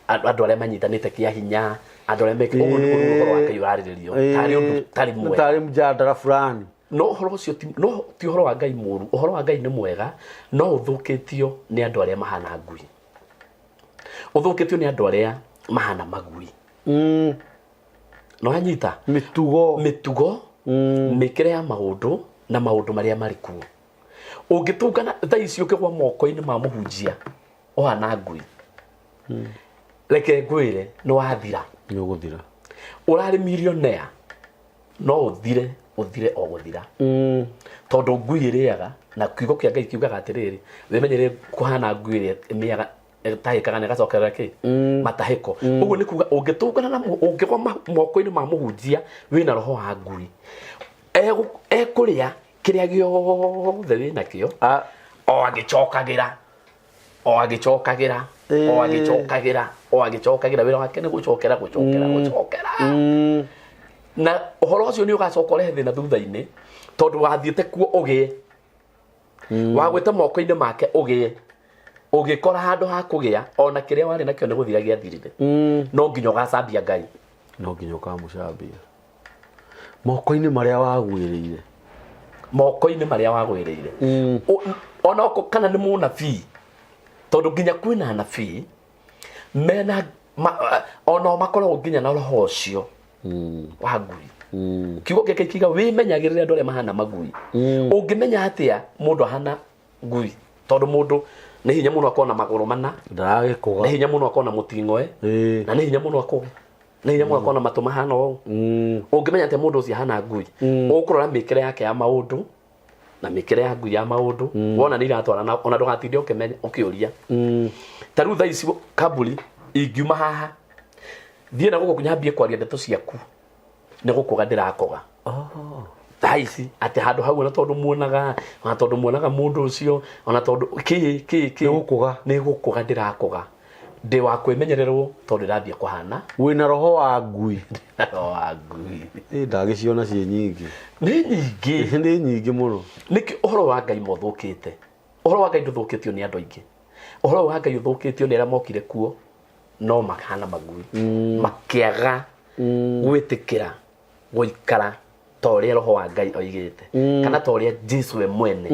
andũ arĩa manyitanĩte kĩa hinya, andũ arĩa meke ũguo, nĩguo rĩu ũhoro wa Ngai ũrarĩrĩrio tarĩ ũndũ tarĩ mwega, tarĩ mjadara fulani. No ũhoro ũcio ti, no ti ũhoro wa Ngai mũru. Ũhoro wa Ngai nĩ mwega, no ũthũkĩtio nĩ andũ arĩa mahana ngui, ũthũkĩtio nĩ andũ arĩa mahana magui. No anyita mĩtugo, mĩtugo, mĩkĩre ya maũndũ na maũndũ marĩa marĩ kuo. Ũngĩtũngana thaa ici ũkĩgwa moko-inĩ ma mũhunjia ũhana ngui, reke ngwĩre, nĩ wathira. Nĩ ũgũthira. Ũrarĩ millionaire, no ũthire, ũthire o gũthira, tondũ ngui ĩrĩaga, na kiugo kĩa Ngai kiugaga atĩrĩrĩ, wĩmenyere kũhana ngui ĩrĩa ĩmĩaga, ĩtahĩkaga na ĩgacokerera kĩ matahĩko. Ũguo nĩ kuga ũngĩtũngana na ũngĩgwa moko-inĩ ma mũhunjia wĩna roho wa ngui, ekũrĩa kĩrĩa gĩothe wĩnakĩo, o agĩcokagĩra, o agĩcokagĩra, o agĩcokagĩra, o agĩcokagĩra. Wĩra wake nĩ gũcokera, gũcokera, gũcokera. Na ũhoro ũcio nĩ ũgacoka ũrehe thĩna thutha-inĩ, tondũ wathiĩte kuo ũgĩe, wagwĩte moko-inĩ make ũgĩe, ũgĩkora handũ ha kũgĩa, ona kĩrĩa warĩ nakĩo nĩ gũthira gĩathirire. No nginya ũgacambia Ngai. No nginya ũkamũcambia moko-inĩ marĩa wagwĩrĩire. Moko-inĩ marĩa wagwĩrĩire. Ona kana nĩ mũnabii, tondũ nginya kwĩna anabii mena onao makoragwo nginya na roho ũcio wa ngui. Kiugo gĩkĩ kiuga wĩmenyagĩrĩre andũ arĩa mahana magui. Ũngĩmenya atĩa mũndũ ahana ngui? Tondũ mũndũ nĩ hinya mũno akorwo na magũrũ mana, ndaragĩkũga, nĩ hinya mũno akorwo na mũting'oe, na nĩ hinya mũno akũge, nĩ hinya mũno akorwo na matũ mahana ũũ. Ũngĩmenya atĩa mũndũ ũcio ahana ngui? Ũkũrora mĩkĩre yake ya maũndũ na mĩkĩre ya ngui ya maũndũ. Wona nĩ iratwarana, ona ndũgatinde ũkĩmenya ũkĩũria. Ta rĩu thaa ici kamburi ingiuma haha thiĩ na gũkũ nyambie kwaria ndeto ciaku, nĩ gũkũga ndĩrakoga thaa ici, atĩ handũ hau, ona tondũ muonaga, ona tondũ muonaga mũndũ ũcio, ona tondũ kĩ kĩ kĩ. Nĩ gũkũga. Nĩ gũkũga ndĩrakũga, ndĩ wa kwĩmenyererwo, tondũ ndĩrambia kũhana wĩna roho wa ngui. Roho wa ngui. Ĩ, ndagĩciona ciĩ nyingĩ. Nĩ nyingĩ. Nĩ nyingĩ mũno. Nĩkĩ ũhoro wa Ngai mothũkĩte? Ũhoro wa Ngai ndũthũkĩtio nĩ andũ aingĩ. Ũhoro wa Ngai ũthũkĩtio nĩ arĩa mokire kuo no makahana magui, makĩaga gwĩtĩkĩra gũikara ta ũrĩa roho wa Ngai oigĩte, kana ta ũrĩa Jesu we mwene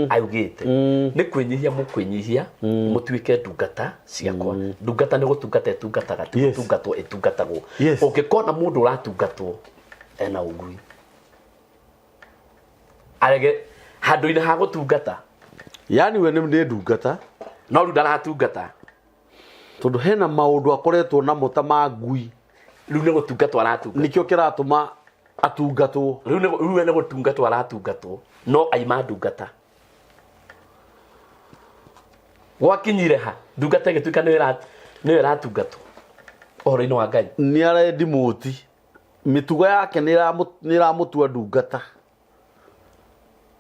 augĩte, nĩ kwĩnyihia mũkwĩnyihia mũtuĩke ndungata ciakwa. Ndungata nĩ gũtungata ĩtungataga, ti gũtungatwo ĩtungatagwo. Ũngĩkona mũndũ ũratungatwo ena ũgui, arege handũ-inĩ ha gũtungata. Yani we nĩ ndungata, no rĩu ndaratungata. Tondũ hena maũndũ akoretwo namo ta ma ngui. Rĩu nĩ gũtungatwo aratungatwo. Nĩkĩo kĩratũma atungatwo. Rĩu we nĩ gũtungatwo aratungatwo, no aima ndungata. Gwakinyire ha ndungata ĩgĩtuĩka nĩyo ĩratungatwo ũhoro-inĩ wa Ngai. Nĩ arendimũti, mĩtugo yake nĩ ĩramũtua ndungata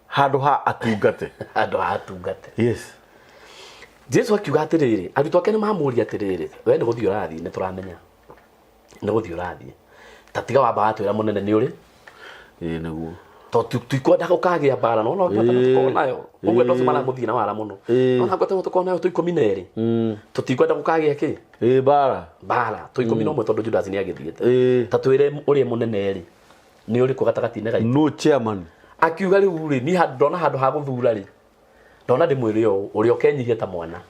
handũ ha atungate. Handũ ha atungate. Yes. Jesu akiuga atĩrĩrĩ, arutwo ake nĩ mamũria atĩrĩrĩ, we nĩ gũthiĩ ũrathiĩ, nĩ tũramenya nĩ gũthiĩ ũrathiĩ, ta tiga wamba watwĩra mũnene nĩ ũrĩ. Ĩĩ nĩguo. Tondũ tikwenda gũkagĩa mbara, no no ngwatano tũkorwo nayo ũguo andũ acio maramũthiĩ na wara mũno, no na ngwatano tũkorwo nayo tũ 12, tũtikwenda gũkagĩa kĩ Ĩĩ mbara. Mbara tũ 11, tondũ Judas nĩ agĩthiĩte. Ta twĩre ũrĩa mũnene rĩ nĩ ũrĩkũ gatagatĩ-inĩ gaitũ? No chairman. Akiuga rĩu rĩ, niĩ ndona handũ ha gũthura rĩ, ndona ndĩmwĩre ũũ, ũrĩa ũkenyihia ta mwana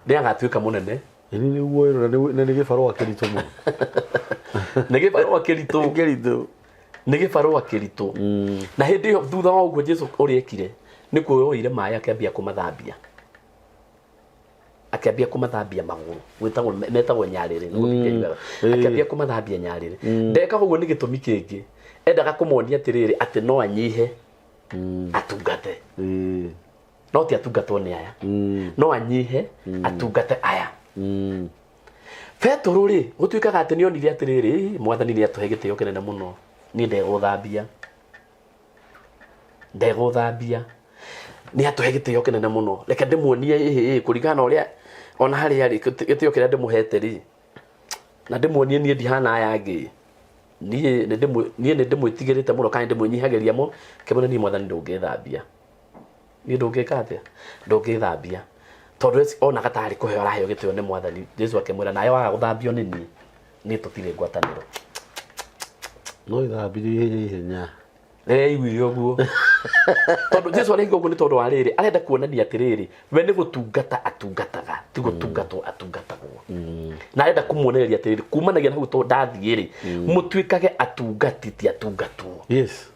nĩ agatuĩka mũnene. Ĩni nĩguo ĩno na nĩ gĩbarũa kĩritũ mũno. Nĩ gĩbarũa kĩritũ. Kĩritũ. Nĩ gĩbarũa kĩritũ. Na hĩndĩ ĩyo thutha wa ũguo Jesu ũrĩa ekire nĩ kuoya maĩ akĩambia kũmathambia. Akĩambia kũmathambia magũrũ, gwĩtagwo metagwo nyarĩrĩ, nĩguo ndingĩigaga. Akĩambia kũmathambia nyarĩrĩ. Ndekaga ũguo nĩ gĩtũmi kĩngĩ, endaga kũmonia atĩrĩrĩ, atĩ no anyihe atungate. No ti atungatwo nĩ aya, no anyihe atungate aya. Petũrũ rĩ, gũtuĩkaga atĩ nĩ onire atĩrĩrĩ, mwathani nĩ atũhe gĩtĩo kĩnene mũno, niĩ ndegũthambia, ndegũthambia, nĩ atũhe gĩtĩo kĩnene mũno, reke ndĩmuonie ĩhĩ kũringana na ũrĩa ona harĩa arĩ, gĩtĩo kĩrĩa ndĩmũhete rĩ, na ndĩmuonie niĩ ndihana aya angĩ, niĩ nĩ ndĩmwĩtigĩrĩte mũno, kana ndĩmwĩnyihagĩria mũno, kĩmwĩre niĩ mwathani ndũngĩthambia. Niĩ ndũngĩka atĩa? Ndũngĩthambia. Tondũ eci onaga tarĩ kũheo araheo gĩtĩo nĩ mwathani. Jesu akĩmwĩra, nawe waga gũthambio nĩ niĩ, niĩ tũtirĩ ngwatanĩro. No ithambirio ihenya ihenya. Rĩrĩa aiguire ũguo. Tondũ Jesu araigua ũguo nĩ tondũ wa rĩrĩ, arenda kuonania atĩrĩrĩ, we nĩ gũtungata atungataga, ti gũtungatwo atungatagwo. Na arenda kũmuonereria atĩrĩrĩ, kumanagia na hau tondũ ndathiĩ rĩ, mũtuĩkage atungati ti atungatwo. Yes.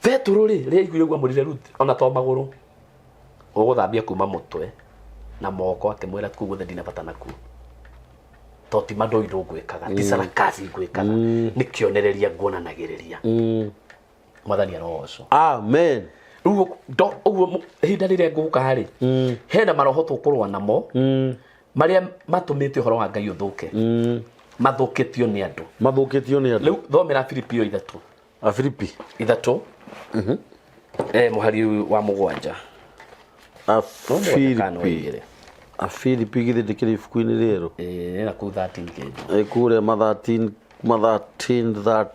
Petũrũ rĩ, rĩrĩa aiguire ũguo amwĩrire Ruth, ona to magũrũ, ũgũthambia kuma mũtwe na moko, akĩmwĩra kũu guothe ndina bata nakuo. To ti mandoindo ngwĩkaga, ti sarakasi ngwĩkaga, nĩ kĩonereria nguonanagĩrĩria. Mwathani arogocwo. Amen. Rĩu ũguo ihinda rĩrĩa ngũka rĩ, hena maroho tũkũrũa namo, marĩa matũmĩte ũhoro wa Ngai ũthũke. Mathũkĩtio nĩ andũ. Mathũkĩtio nĩ andũ. Rĩu thomera Filipio 3. Afilipi. 3. Mũhari wa 7. Afilipi. Afilipi githĩ ndĩkĩrĩ ibuku-inĩ rĩerũ? Na kũu 13 kĩndũ. Kũrĩa ma 13, ma 13,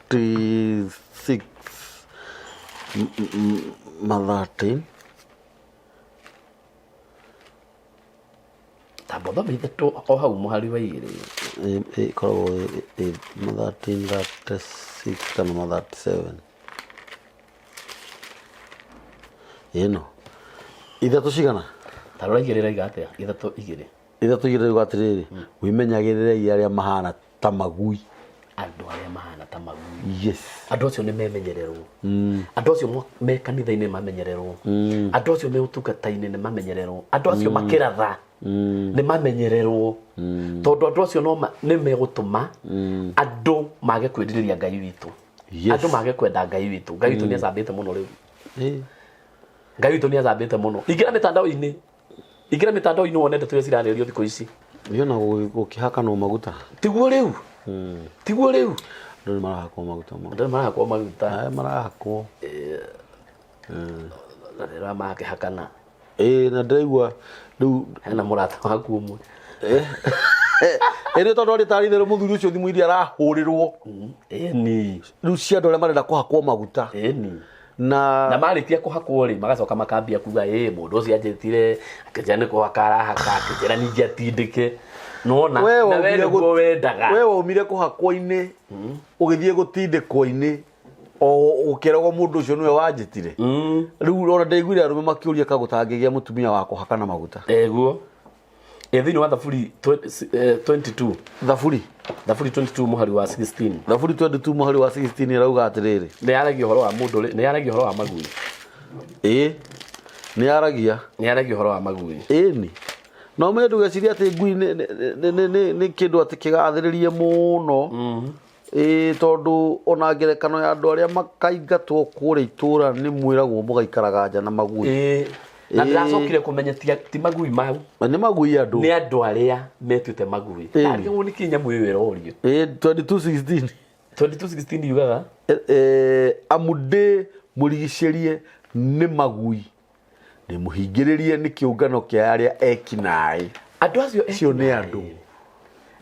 36. Ma 13. Ta mbothome 3 o hau mũhari wa 2. Ĩkoragwo ma 13, 36 kana ma 37. Ĩno. 3 cigana? Ta rora 2 raiga atĩa? 3 2. 3 2 raiga atĩrĩrĩ, wĩmenyagĩrĩrei arĩa mahana ta magui. Andũ arĩa mahana ta magui. Yes. Andũ acio nĩ memenyererwo. Andũ acio me kanitha-inĩ mamenyererwo. Andũ acio me ũtungata-inĩ nĩ mamenyererwo. Andũ acio makĩratha nĩ mamenyererwo. Tondũ andũ acio no nĩ megũtũma andũ mage kwĩrirĩria Ngai witũ. Yes. Andũ mage kwenda Ngai witũ. Ngai witũ nĩ acambĩte mũno rĩu. Ngai witũ nĩ acambĩte mũno. Ingĩra mĩtandao-inĩ. Ingĩra mĩtandao-inĩ wone ndeto iria cirarĩrĩrio thikũ ici. Nĩona gũkĩhakanwo maguta. Tiguo rĩu. Tiguo rĩu. Andũ nĩ marahakwo maguta mũno. Andũ nĩ marahakwo maguta. Aya marahakwo. Na rĩrĩa makĩhakana. Na ndĩraigua rĩu hena mũrata waku ũmwe. Ĩrĩ tondũ arĩ tarĩ itherũ mũthuri ũcio thimũ iria arahũrĩrwo. Ĩni. Rĩu cia andũ arĩa marenda kũhakwo maguta. Ĩni. Na na marĩkia kũhakwo rĩ, magacoka makambia kuga, mũndũ ũcio anjĩtire, akĩnjĩra nĩ kũhaka arahaka, akĩnjĩra ningĩ atindĩke. Nĩwona? We Na we waumire nĩguo wendaga. We waumire kũhakwo-inĩ, ũgĩthiĩ gũtindĩkwo-inĩ, o ũkĩragwo mũndũ ũcio nĩwe wanjĩtire. Rĩu ona ndaiguire arũme makĩũria ka gũtangĩgĩa mũtumia wa kũhaka na maguta. Eguo. Thĩinĩ wa Thaburi 22. Thaburi. Thaburi 22 mũhari wa 16. Thaburi 22 mũhari wa 16 ĩrauga atĩrĩrĩ. Nĩ yaragia ũhoro wa mũndũ, nĩ yaragia ũhoro wa magui. Nĩ aragia. Nĩ aragia ũhoro wa magui. Ĩni, no me ndũgecirie atĩ ngui nĩ kĩndũ atĩ kĩgathĩrĩrie mũno. Ĩĩ, tondũ ona ngerekano ya andũ arĩa makaingatwo kũrĩa itũra nĩ mwĩragwo mũgaikaraga nja na magui. Ĩĩ, na ndĩracokire kũmenya ti magui mau. Nĩ magui andũ. Nĩ andũ arĩa metuĩte magui. Ndarigagwo nĩ kĩ nyamũ ĩyo ĩrorio. Ĩĩ, 22:16. 22:16 yugaga Amu ndĩ mũrigicĩrie nĩ magui, ndĩ mũhingĩrĩrie nĩ kĩũngano kĩa arĩa ekinaĩ. Andũ acio Acio nĩ ekinaĩ andũ.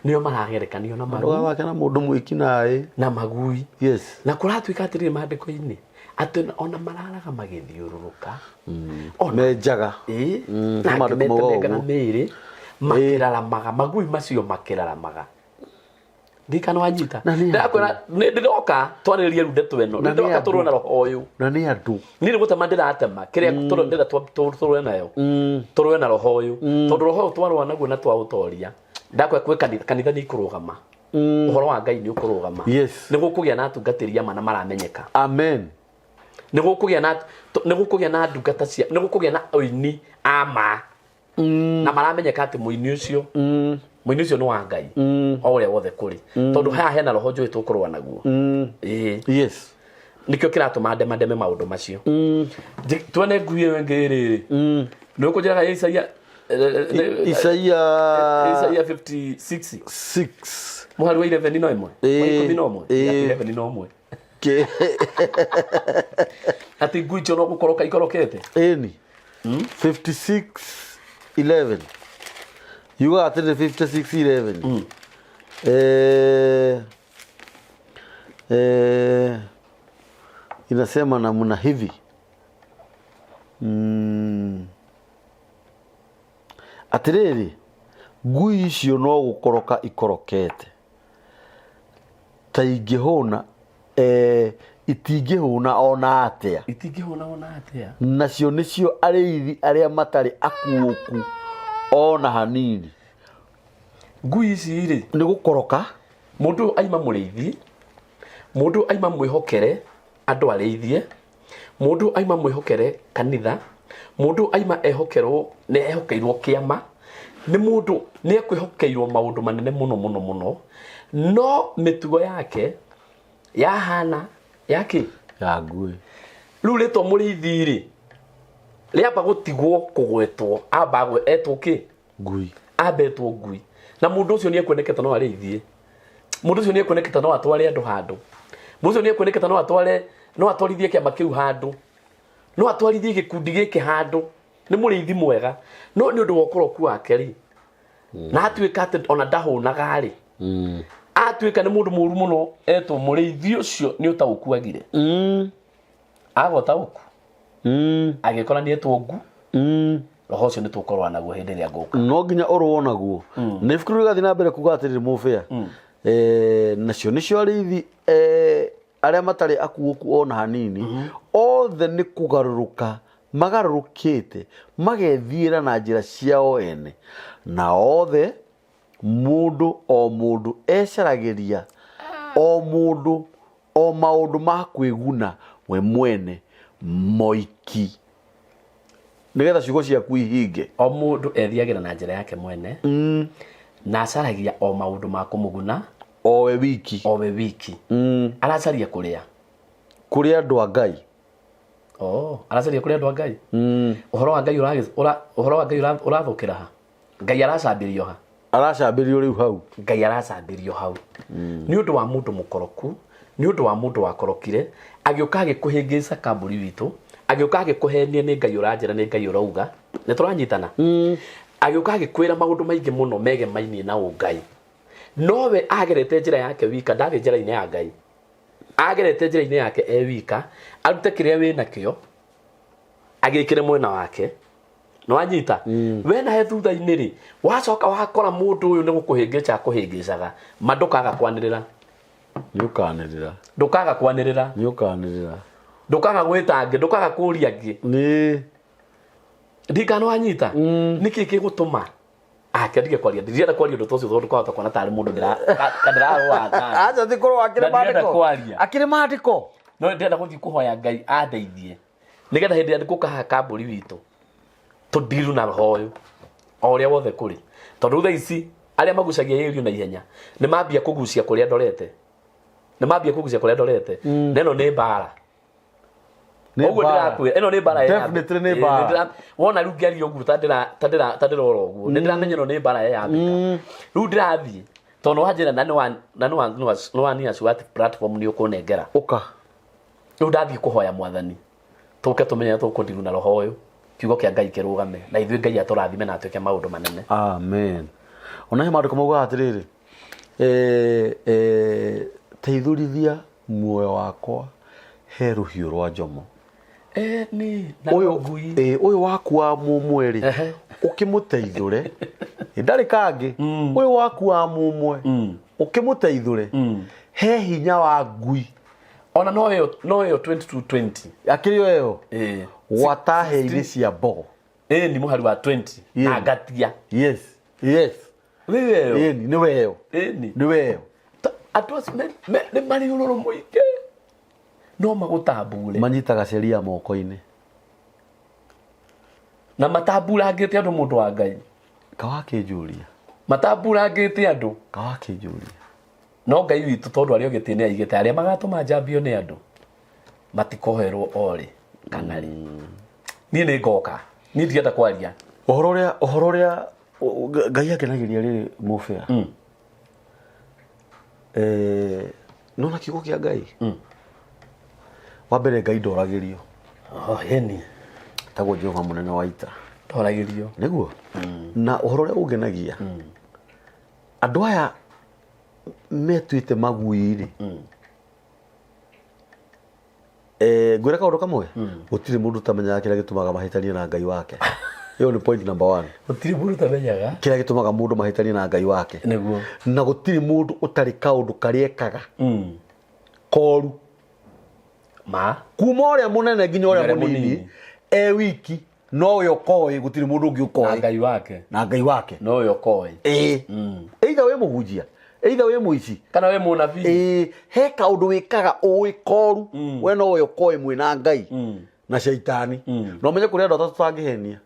Nĩo maragerekanio na magui. Ndũgathake na mũndũ mwĩkinaĩ. Na magui. Yes. Na kũratuĩka atĩrĩrĩ maandĩko-inĩ atĩ ona mararaga magĩthiũrũrũka. Ona Menjaga. Ĩĩ. Na Nĩ maandĩko maugaga angĩ metemengana ũguo. mĩĩrĩ makĩraramaga, magui macio makĩraramaga. Ndirikana wanyita. Na nĩ Ndĩrakwĩra nĩ ndĩroka twarĩrĩrie rĩu ndeto ĩno. Na nĩ Nĩ ndĩroka andũ. tũrũe na roho ũyũ. Na nĩ andũ. Niĩ nĩ gũtema ndĩratema kĩrĩa ndĩrenda tũrũe nayo. Tũrũe na roho ũyũ. Tondũ roho ũyũ twarũa naguo na twaũtoria. Ndakwĩra kwĩ kanitha, kanitha nĩ ikũrũgama. Ũhoro wa Ngai nĩ ũkũrũgama. Yes. Nĩ gũkũgĩa na atungatĩri ama na maramenyeka. Amen. Nĩ gũkũgĩa na nĩ gũkũgĩa na ndungata cia nĩ gũkũgĩa na oini a ma. Na maramenyeka atĩ mũini ũcio mũini ũcio nĩ wa Ngai. O ũrĩa wothe kũrĩ. Tondũ haha hena roho njũĩ tũkũrũa naguo. Ĩĩ. Yes. Nĩkĩo kĩratũma ndemandeme maũndũ macio. Tuone ngui ĩyo ĩngĩ rĩrĩ. Nĩ ũkũnjĩraga Isaia Isaia Isaia 56 6. Mũhari wa 11 no ĩmwe. Wa ikũmi na ũmwe. 11 na ũmwe. Atĩ ngui icio no gũkoroka ikorokete. Ĩni. 56:11. Yugaga atĩrĩrĩ 56:11. Inasema namna hivi. Atĩrĩrĩ, ngui icio no gũkoroka ikorokete. Ta ingĩhũna, itingĩhũna ona atĩa. Itingĩhũna ona atĩa. Nacio nĩcio arĩithi arĩa matarĩ akuũku ona hanini. Ngui ici rĩ, nĩ gũkoroka. Mũndũ aima mũrĩithi, mũndũ aima mwĩhokere andũ arĩithie, mũndũ aima mwĩhokere kanitha, mũndũ aima ehokerwo, nĩ ehokeirwo kĩama, nĩ mũndũ nĩ ekwĩhokeirwo maũndũ manene mũno mũno mũno, no mĩtugo yake yahana yake ya ngui. Rĩu rĩtwa mũrĩithi rĩ, rĩamba gũtigwo kũgwetwo, amba etwo kĩ? Ngui. Ambetwo ngui. Na mũndũ ũcio nĩ ekuonekete no arĩithie. Mũndũ ũcio nĩ ekuonekete no atware andũ handũ. Mũndũ ũcio nĩ ekuonekete no atware, no atwarithie kĩama kĩu handũ. No atwarithie gĩkundi gĩkĩ handũ. Nĩ mũrĩithi mwega. No nĩ ũndũ wa ũkoroku wake rĩ, na atuĩka atĩ ona ndahũnaga rĩ, atuĩka nĩ mũndũ mũũru mũno, etwo mũrĩithi ũcio nĩ ũtaũku agire. Aga ũtaũku. Agĩkora nĩ etwo ngu. Roho ũcio nĩ tũkorwo naguo hĩndĩ ĩrĩa ngũka. No nginya ũrũo naguo. Na ibuku rĩu rĩgathiĩ na mbere kuga atĩrĩrĩ, mũbĩa. Nacio nĩcio arĩithi, arĩa matarĩ akuũku ona hanini, othe nĩ kũgarũrũka magarũrũkĩte, magethiĩra na njĩra ciao ene. Na othe mũndũ o mũndũ ecaragĩria o mũndũ o maũndũ ma kwĩguna we mwene moiki. Nĩgetha ciugo ciaku ihinge. O mũndũ ethiagĩra na njĩra yake mwene. Na acaragia o maũndũ ma kũmũguna. O we wiki. O we wiki. Aracaria kũrĩa. Kũrĩa andũ a Ngai. Oh, aracaria kũrĩa andũ a Ngai. Ũhoro wa Ngai ũhoro wa Ngai ũrathũkĩra ha? Ngai aracambĩrio ha? Aracambĩrio rĩu hau. Ngai aracambĩrio hau. Nĩ ũndũ wa mũndũ mũkoroku, nĩ ũndũ wa mũndũ wakorokire, agĩũka agĩkũhĩngĩca kambũri witũ, agĩũka agĩkũhenia nĩ Ngai ũranjĩra, nĩ Ngai ũrauga. Nĩ tũranyitana? Agĩũka agĩkwĩra maũndũ maingĩ mũno megemainie na ũngai. Nowe agerete njĩra yake wika, ndarĩ njĩra-inĩ ya Ngai. Agerete njĩra-inĩ yake e wika, arute kĩrĩa wĩnakĩo, agĩkĩre mwena wake. Nĩ wanyita? We nawe thutha-inĩ rĩ, wacoka wakora mũndũ ũyũ nĩ gũkũhĩngĩca akũhĩngĩcaga, ma ndũkaga kwanĩrĩra. Nĩ ũkanĩrĩra. Ndũkaga kwanĩrĩra. Nĩ ũkanĩrĩra. Ndũkaga gwĩta angĩ, ndũkaga kũũria angĩ. Nĩ. Ndikana wanyita? Nĩkĩ gĩgũtũma? Ake ndige kwaria, ndirenda kwaria ũndũ ta ũcio tondũ kwahota kuona tarĩ mũndũ ndĩrarũa na. Acha ti kũrũa, akĩrĩ Na ndirenda maandĩko. kwaria. Akĩrĩ maandĩko. No ndĩrenda gũthiĩ kũhoya Ngai andeithie. Nĩgetha hĩndĩ ĩrĩa ngũka haha kambũri witũ. Tũndiru na roho ũyũ o ũrĩa wothe kũrĩ, tondũ thaa ici arĩa magucagia irio na ihenya nĩ mambia kũgucia kũrĩa ndorete, nĩ mambia kũgucia kũrĩa ndorete, na ĩno nĩ mbara. Nĩ Ũguo mbara. ndĩrakwĩra, ĩno nĩ mbara ya Definitely nĩ Ĩĩ, mbara. Wona rĩu ngĩaria ũguo ta ndĩrora ũguo, nĩ ndĩramenya ĩno nĩ mbara yambĩka. Rĩu ndĩrathiĩ tondũ wanjĩra na nĩ wa platform nĩ ũkũnengera. Ũka. Rĩu ndathiĩ kũhoya Mwathani tũke tũmenye tũkũndiru na roho ũyũ, kiugo kĩa Ngai kĩrũgame na ithuĩ, Ngai atũrathime na atuĩke maũndũ manene. Amen. Ona he maandĩko maugaga atĩrĩrĩ, teithũrithia muoyo wakwa he rũhiũ rwa njomo. Ni na Ũyũ ngui. Ũyũ waku wa mũmwe rĩ, ũkĩmũteithũre. Ndarĩ kangĩ. Ũyũ waku wa mũmwe ũkĩmũteithũre he hinya wa ngui. Ona no ĩyo 2220. Akĩrĩ o ĩyo. Ĩĩ. Gwata hĩa-inĩ cia mbogo. Ĩĩ, ni mũhari wa 20 na ngatia. Yes. Nĩ ĩyo. Ĩni nĩ weyo. Ĩni. Nĩ weyo. Andũ acio nĩ marĩ ũrũrũ mũingĩ, no magũtambure. Manyitaga sheria moko-inĩ. Na matamburangĩte andũ, mũndũ wa Ngai. Kawakĩnjũria. Matamburangĩte andũ. Kawakĩnjũria. No Ngai witũ, tondũ arĩ o gĩtĩ, nĩ aigĩte arĩa magatũma njambio nĩ andũ matikoherwo orĩ kana rĩ. Niĩ nĩ ngoka, niĩ ndirenda kwaria. Ũhoro ũrĩa Ngai akenagĩria rĩrĩ mũbĩa, nona kiugo kĩa Ngai wa mbere, Ngai ndoragĩrio. Oh, ĩni. Tagwo Jehova mũnene wa ita. Ndoragĩrio. Nĩguo, na ũhoro ũrĩa ũngenagia, andũ aya metuĩte magui rĩ, ngwĩra kaũndũ kamwe, gũtirĩ mũndũ ũtamenyaga kĩrĩa gĩtũmaga mahĩtanie na Ngai wake. Ĩyo nĩ point number one. Gũtirĩ mũndũ ũtamenyaga. Kĩrĩa gĩtũmaga mũndũ mahĩtanie na Ngai wake. Na gũtirĩ mũndũ ũtarĩ kaũndũ karĩa ekaga koru. Ma. Kuma ũrĩa mũnene nginya ũrĩa ũrĩa mũnini. Mũnini. E wiki nowe ũkoĩ, gũtirĩ mũndũ ũngĩ Na ũkoĩ. Ngai wake. Na Ngai wake. Nowe ũkoĩ. Ĩĩ, either wĩ mũhunjia, either wĩ mũici, kana wĩ mũnabii. Ĩĩ, he kaũndũ wĩkaga ũĩ koru, we nowe ũkoĩ mwĩ na Ngai na caitani. Na ũmenye kũrĩ andũ atatũ tũtangĩhenia: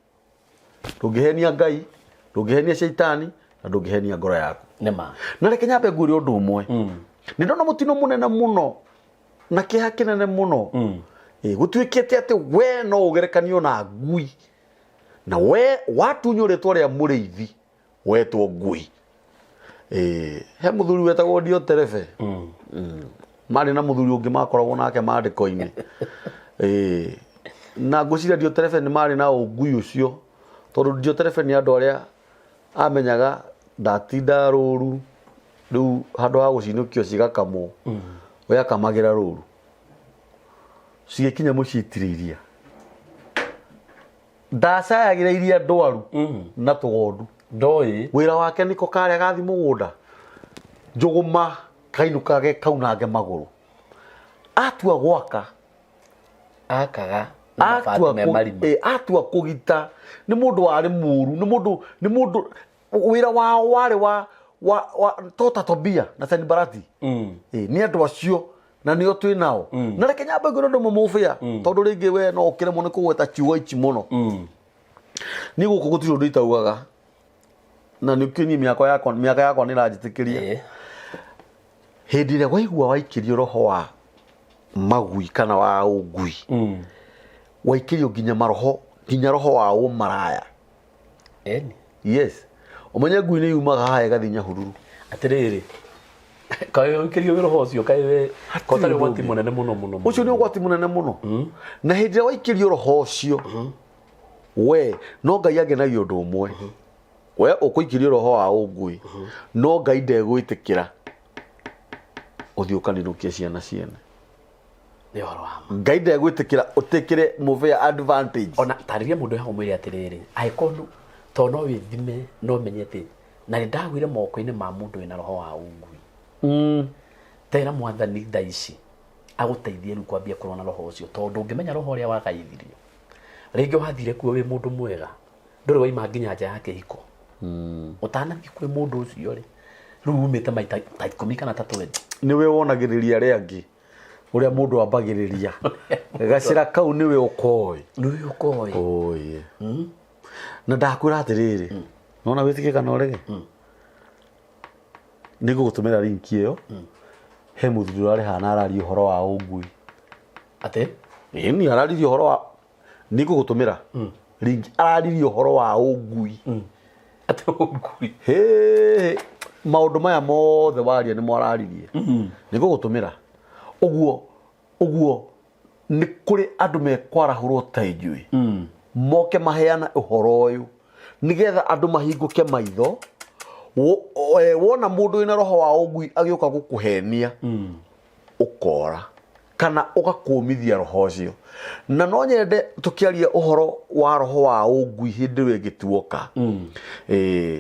ndũngĩhenia Ngai, ndũngĩhenia caitani, na ndũngĩhenia ngoro yaku. Nĩ ma. Na reke nyambe ngwĩre ũndũ ũmwe. Nĩ ndona mũtino mũnene mũno na kĩeha kĩnene mũno. Ĩ, gũtuĩkĩte atĩ we no ũgerekanio na ngui, na we watunywo rĩtwa rĩa mũrĩithi wetwo ngui. Ĩ, he mũthuri wetagwo Dioterefe. Marĩ na mũthuri ũngĩ makoragwo nake maandĩko-inĩ. Ĩ, na ngwĩciria Dioterefe nĩ marĩ na ũngui ũcio, tondũ Dioterefe nĩ andũ arĩa amenyaga ndatinda rũru rĩu handũ ha gũcinũkio cigakamwo, we akamagĩra rũru cigĩkinya mũciĩ itirĩ iria, ndacayagĩra iria ndwaru na tũgondu. Ndoĩ. Wĩra wake nĩko karĩa gathi mũgũnda njũgũma kainũkage kaunange magũrũ, atua gwaka akaga na atua mabati me marima. Atua kũgita nĩ mũndũ warĩ mũru, nĩ mũndũ wĩra wao warĩ wa tota Tobia na Sanibalati. Nĩ andũ acio na nĩo twĩ nao. Na reke nyambe ngwĩre ũndũ ũmwe mũbĩa, tondũ rĩngĩ we no ũkĩremwo nĩ kũgweta ciugo ici mũno. Niĩ gũkũ gũtirĩ ũndũ itaugaga, na nĩ kĩo niĩ mĩaka yakwa nĩ ĩranjĩtĩkĩria. Hĩndĩ ĩrĩa waigua waikĩrio roho wa magui kana wa ũngui, waikĩrio nginya maroho, nginya roho wa ũmaraya. Ĩni. Yes, ũmenye ngui nĩ yumaga haha ĩgathiĩ Nyahururu. Atĩrĩrĩ, kaĩ ũikĩrio roho ũcio, kaĩ we kotarĩ ũndũ ũgwati ũngĩ. Mũnene mũno mũno mũno. Ũcio nĩ ũgwati mũnene mũno, na hĩndĩ ĩrĩa waikĩrio roho ũcio, we no Ngai angenagia ũndũ ũmwe. We ũkũikĩrio roho wa ũngui, no Ngai ndegwĩtĩkĩra ũthiĩ ũkaninũkie ciana ciene. Nĩ ũhoro wa ma. Ngai ndegwĩtĩkĩra ũtĩkĩre mũbĩa advantage. Ona tarĩria mũndũ haha ũmwĩre atĩrĩrĩ, angĩkorwo tondũ no wĩthime, no menye atĩ na nĩ ndagwire moko-inĩ ma mũndũ wĩna roho wa ũngui, tera Mwathani thaa ici agũteithie rĩu kwambia kũrũa na roho ũcio, tondũ ũngĩmenya roho ũrĩa wagaithirio, rĩngĩ wathire kuo wĩ mũndũ mwega, ndũrĩ waima nginya nja ya kĩhiko, ũtanathiĩ kwĩ mũndũ ũcio rĩ, rĩu umĩte maita ta 10 kana ta 20. Nĩwe wonagĩrĩria arĩa angĩ ũrĩa mũndũ ambagĩrĩria gacĩra kau, nĩwe ũkoĩ. Nĩwe ũkoĩ. Oĩ. Na ndakwĩra atĩrĩrĩ, nona wĩtĩkie kana ũrege, nĩ ngũgũtũmĩra link ĩyo. He mũthuri ũrarĩ hana araria ũhoro wa ũngui. Atĩ? Ĩni, araririe ũhoro wa, nĩ ngũgũtũmĩra link, araririe ũhoro wa ũngui. Atĩ ũngui? Hĩ, maũndũ maya mothe waria nĩmo araririe. Nĩ ngũgũtũmĩra. Ũguo ũguo nĩ kũrĩ andũ mekwarahũrwo ta inyuĩ, moke maheana ũhoro ũyũ nĩgetha andũ mahingũke maitho. Wona mũndũ wĩna roho wa ũngui agĩũka gũkũhenia, ũkora kana ũgakũmithia roho ũcio. Na no nyende tũkĩaria ũhoro wa roho wa ũngui hĩndĩ ĩyo ĩngĩ tuoka.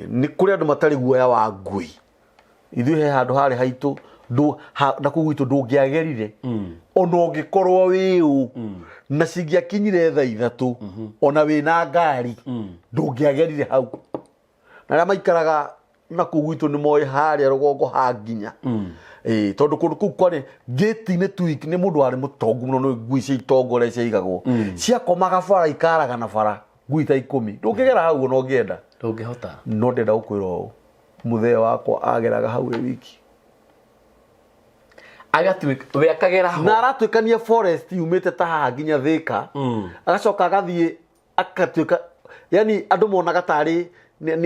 Nĩ kũrĩ andũ matarĩ guoya wa ngui. Ithuĩ he handũ harĩ haitũ na kũu gwitũ ndũngĩagerire ona ũngĩkorwo wĩ ũ, na cingĩakinyire thaa 3 ona wĩna ngari ndũngĩagerire hau. Na arĩa maikaraga na kũu gwitũ nĩ moĩ harĩa rũgongo ha nginya. Ĩĩ, tondũ kũndũ kũu kwarĩ ngĩti-inĩ tu nĩ mũndũ warĩ mũtongu mũno, nĩ ngui cia itongo ũrĩa ciaigagwo, ciakomaga bara ikaraga na bara ngui ta 10, ndũngĩgera hau ona ũngĩenda. Ndũngĩhota. No ndĩrenda gũkwĩra ũũ, mũthee wakwa ageraga hau e wiki. Agatuĩka we akagera ho. Na aratuĩkania forest yumĩte ta haha nginya Thĩka, agacoka agathiĩ agatuĩka, yani andũ monaga tarĩ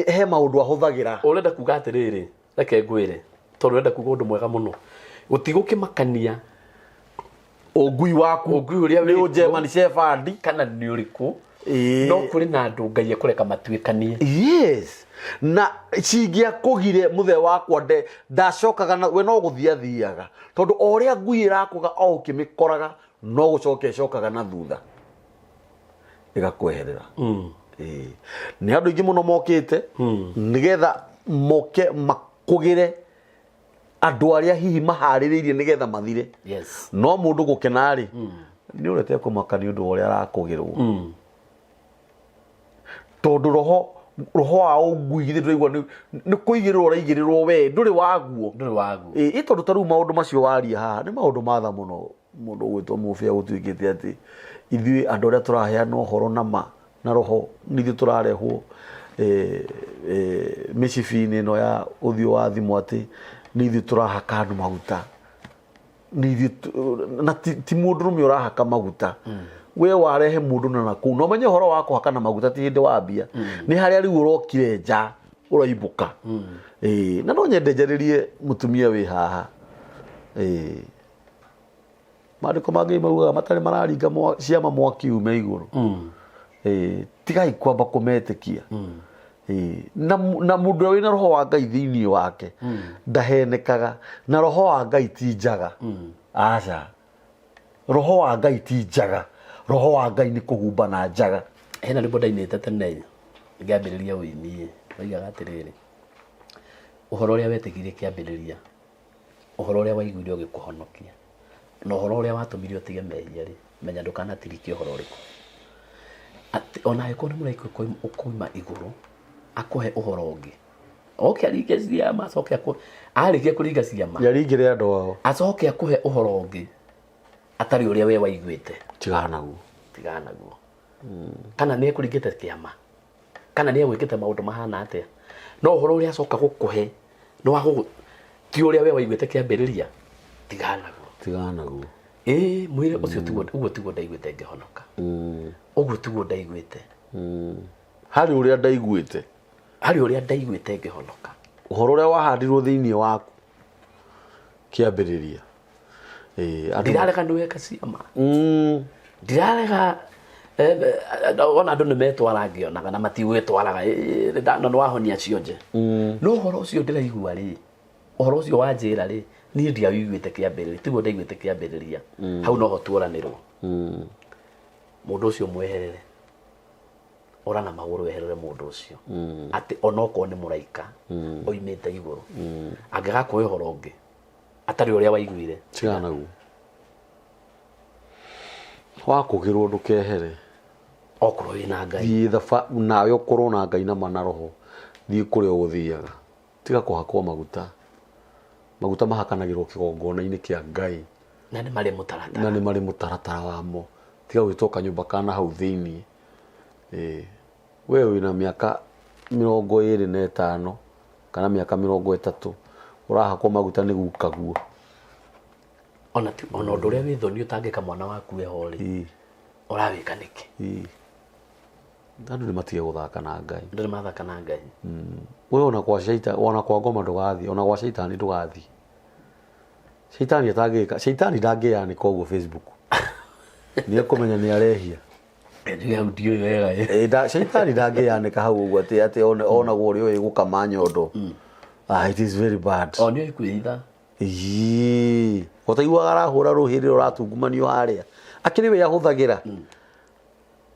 he maũndũ ahũthagĩra. Ũrenda kuga atĩrĩrĩ, reke ngwĩre, tondũ ũrenda kuga ũndũ mwega mũno, gũtigũkĩmakania ũngui waku ũngui ũrĩa nĩ wĩkuo German Shepherd kana nĩ ũrĩkũ. Ĩĩ. No kũrĩ na andũ Ngai ekũreka matuĩkanie. Yes, na cingĩakũgire mũthee wakwa ndacokaga na we no gũthiĩ athiaga, tondũ o ũrĩa ngui ĩrakũga o ũkĩmĩkoraga no gũcoka ĩcokaga na thutha ĩgakweherera. Ĩĩ. Nĩ andũ aingĩ mũno mokĩte nĩgetha moke makũgĩre andũ arĩa hihi maharĩrĩirie nĩgetha mathire. No mũndũ gũkena rĩ, nĩ ũrĩa ũtekũmaka nĩ ũndũ wa ũrĩa arakũgĩrwo, tondũ roho wa ũngui githĩ ndũraigua nĩ kũigĩrĩrwo ũraigĩrĩrwo, we ndũrĩ waguo. Ndũrĩ waguo. Ĩ tondũ ta rĩu maũndũ macio waria haha nĩ maũndũ matha mũno. Mũndũ ũgwĩtwo Mũbĩa gũtuĩkĩte atĩ ithuĩ andũ arĩa tũraheana ũhoro na ma na roho nĩ ithuĩ tũrarehwo mĩcibi-inĩ ĩno ya ũthiũ wa thimũ, atĩ nĩ ithuĩ tũrahaka andũ maguta, nĩ ithuĩ na ti mũndũrũme ũrahaka maguta. We warehe mũndũ na nakũu na ũmenye ũhoro wa kũhaka na maguta ti hĩndĩ wambia, nĩ harĩa rĩu ũrokire nja ũraimbũka. Na no nyende njarĩrie mũtumia wĩ haha. Maandĩko mangĩ maugaga matarĩ mararinga ciama mwaki ume igũrũ. Tigai kwamba kũmetĩkia. Na mũndũ ũrĩa wĩna roho wa Ngai thĩinĩ wake ndahenekaga, na roho wa Ngai ti njaga. Aca, roho wa Ngai ti njaga, roho wa Ngai nĩ kũhumba na njaga. Hena rwĩmbo ndainĩte tene ngĩambĩrĩria ũini, oigaga atĩrĩrĩ, ũhoro ũrĩa wetĩkirie kĩambĩrĩria, ũhoro ũrĩa waiguire ũgĩkũhonokia, na ũhoro ũrĩa watũmire ũtige mehia rĩ, menya ndũkanatirikie ũhoro ũrĩkũ. Atĩ ona angĩkorwo nĩ mũraika ũkoima igũrũ akũhe ũhoro ũngĩ, oke aringe ciama, acoke arĩkia kũringa ciama, Yaringire andũ ao, acoke akũhe ũhoro ũngĩ atarĩ ũrĩa we waiguĩte. Tigana naguo. Tigana naguo. Kana nĩ ekũringĩte kĩama, kana nĩ egwĩkĩte maũndũ mahana atĩa, no ũhoro ũrĩa acoka gũkũhe nĩ wa ti ũrĩa we waiguĩte kĩambĩrĩria, tigana naguo. Tigana naguo. Ĩĩ, mwĩre ũcio tiguo, ũguo tiguo ndaiguĩte ngĩhonoka. Ũguo tiguo ndaiguĩte. Harĩ ũrĩa ndaiguĩte. Harĩ ũrĩa ndaiguĩte ngĩhonoka. Ũhoro ũrĩa wahandirwo thĩinĩ waku kĩambĩrĩria. Ĩĩ, andũ Ndirarega nĩ weka ciama. Ndirarega, ona andũ nĩ metwara ngĩonaga na matigwĩtwaraga. Nĩ wahonia cionje. No ũhoro ũcio ndĩraigua rĩ, ũhoro ũcio wa njĩra rĩ, niĩ ndiawĩiguĩte kĩambĩrĩria, tiguo ndaiguĩte kĩambĩrĩria. Hau noho tuoranĩrwo. Mũndũ ũcio mweherere. Ora na magũrũ weherere mũndũ ũcio. Atĩ onokorwo nĩ mũraika oimĩte igũrũ. Angĩgakũhe ũhoro ũngĩ atarĩ ũrĩa waiguire. Tigana naguo. Wakũgĩrwo ndũkehere. Okorwo wĩna Ngai. Thiĩ nawe ũkorwo na Ngai na mana roho. Thiĩ kũrĩa ũgũthiaga. Tiga kũhakwo maguta. Maguta mahakanagĩrwo kĩgongona-inĩ kĩa Ngai. Na nĩ marĩ mũtaratara. Na nĩ marĩ mũtaratara wamo. Tiga gwĩtwo kanyũmba kana hau thĩinĩ. We wĩna mĩaka 25 kana mĩaka 30 ũrahakwo maguta nĩ gukaguo. Ona ti ona ũndũ ũrĩa wĩ thoni ũtangĩka mwana waku eho rĩ, ũrawĩka nĩkĩ? Andũ nĩ matige gũthaka na Ngai. Andũ nĩ mathaka na Ngai. We ona kwa shaita, ona kwa ngoma ndũgathiĩ, ona gwa shaitani ndũgathiĩ. Shaitani atangĩka, shaitani ndangĩyanĩka ũguo Facebook. Nĩ ekũmenya nĩ arehia. Njuge hau ndiũĩ wega ĩ. Shaitani ndangĩyanĩka hau ũguo atĩ onagwo ũrĩa ũĩ gũkama nyondo. It is very bad. O nĩ kwĩhitha. Ĩĩ. Ũtaiguaga arahũra rũhĩ rĩrĩa ũratungumanio harĩa. Akĩrĩ we ahũthagĩra.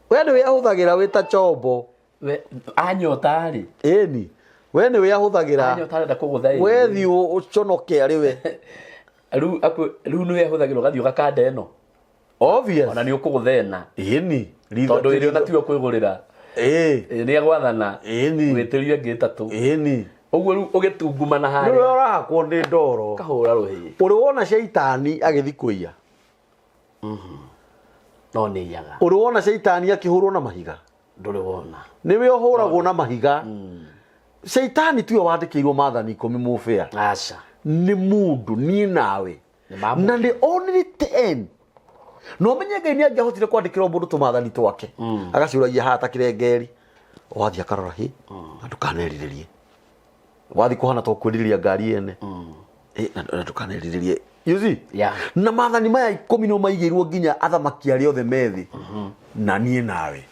We nĩwe ahũthagĩra wĩ ta chombo. We anyota rĩ. Ĩni. We nĩwe ahũthagĩra. Anyota arenda kũgũtha ĩ. We thiĩ ũconoke arĩ we. Rĩu rĩu nĩwe ahũthagĩra ũgathiĩ ũgakanda ĩno. Obvious. Ona nĩ ũkũgũtha ĩna. Ĩni. Tondũ ĩrĩa ona tiwe kwĩgũrĩra. Ĩĩ. Nĩ agwathana. Ĩni. Wĩtĩrio ĩngĩ ĩtatũ. Ĩni. Ũguo rĩu ũgĩtungumana Nĩwe harĩa. ũrahakwo nĩ ndoro. Ũkahũra rũhĩ. Ũrĩ wona shaitani agĩthiĩ kũiya? No nĩ iyaga. Ũrĩ wona shaitani akĩhũrwo na mahiga? Ndũrĩ wona. Nĩwe ũhũragwo na mahiga. Shaitani tiwe wandĩkĩirwo maathani 10 mũbĩa. Aca. Nĩ mũndũ, niĩ nawe. Nĩ ma mũndũ. Na nĩ only 10. No menye Ngai nĩ angĩahotire kwandĩkĩra mũndũ tũmathani twake. Agacũragia haha ta kĩrengeri. Wathiĩ akarora hĩ, na ndũkanerirĩrie. Wathiĩ kũhana ta ũkwĩrirĩria ngari ene. Na ndũkanerirĩrie. You see? Yeah. Na maathani maya 10 no maigĩirwo nginya athamaki arĩa othe me thĩ. Na niĩ nawe.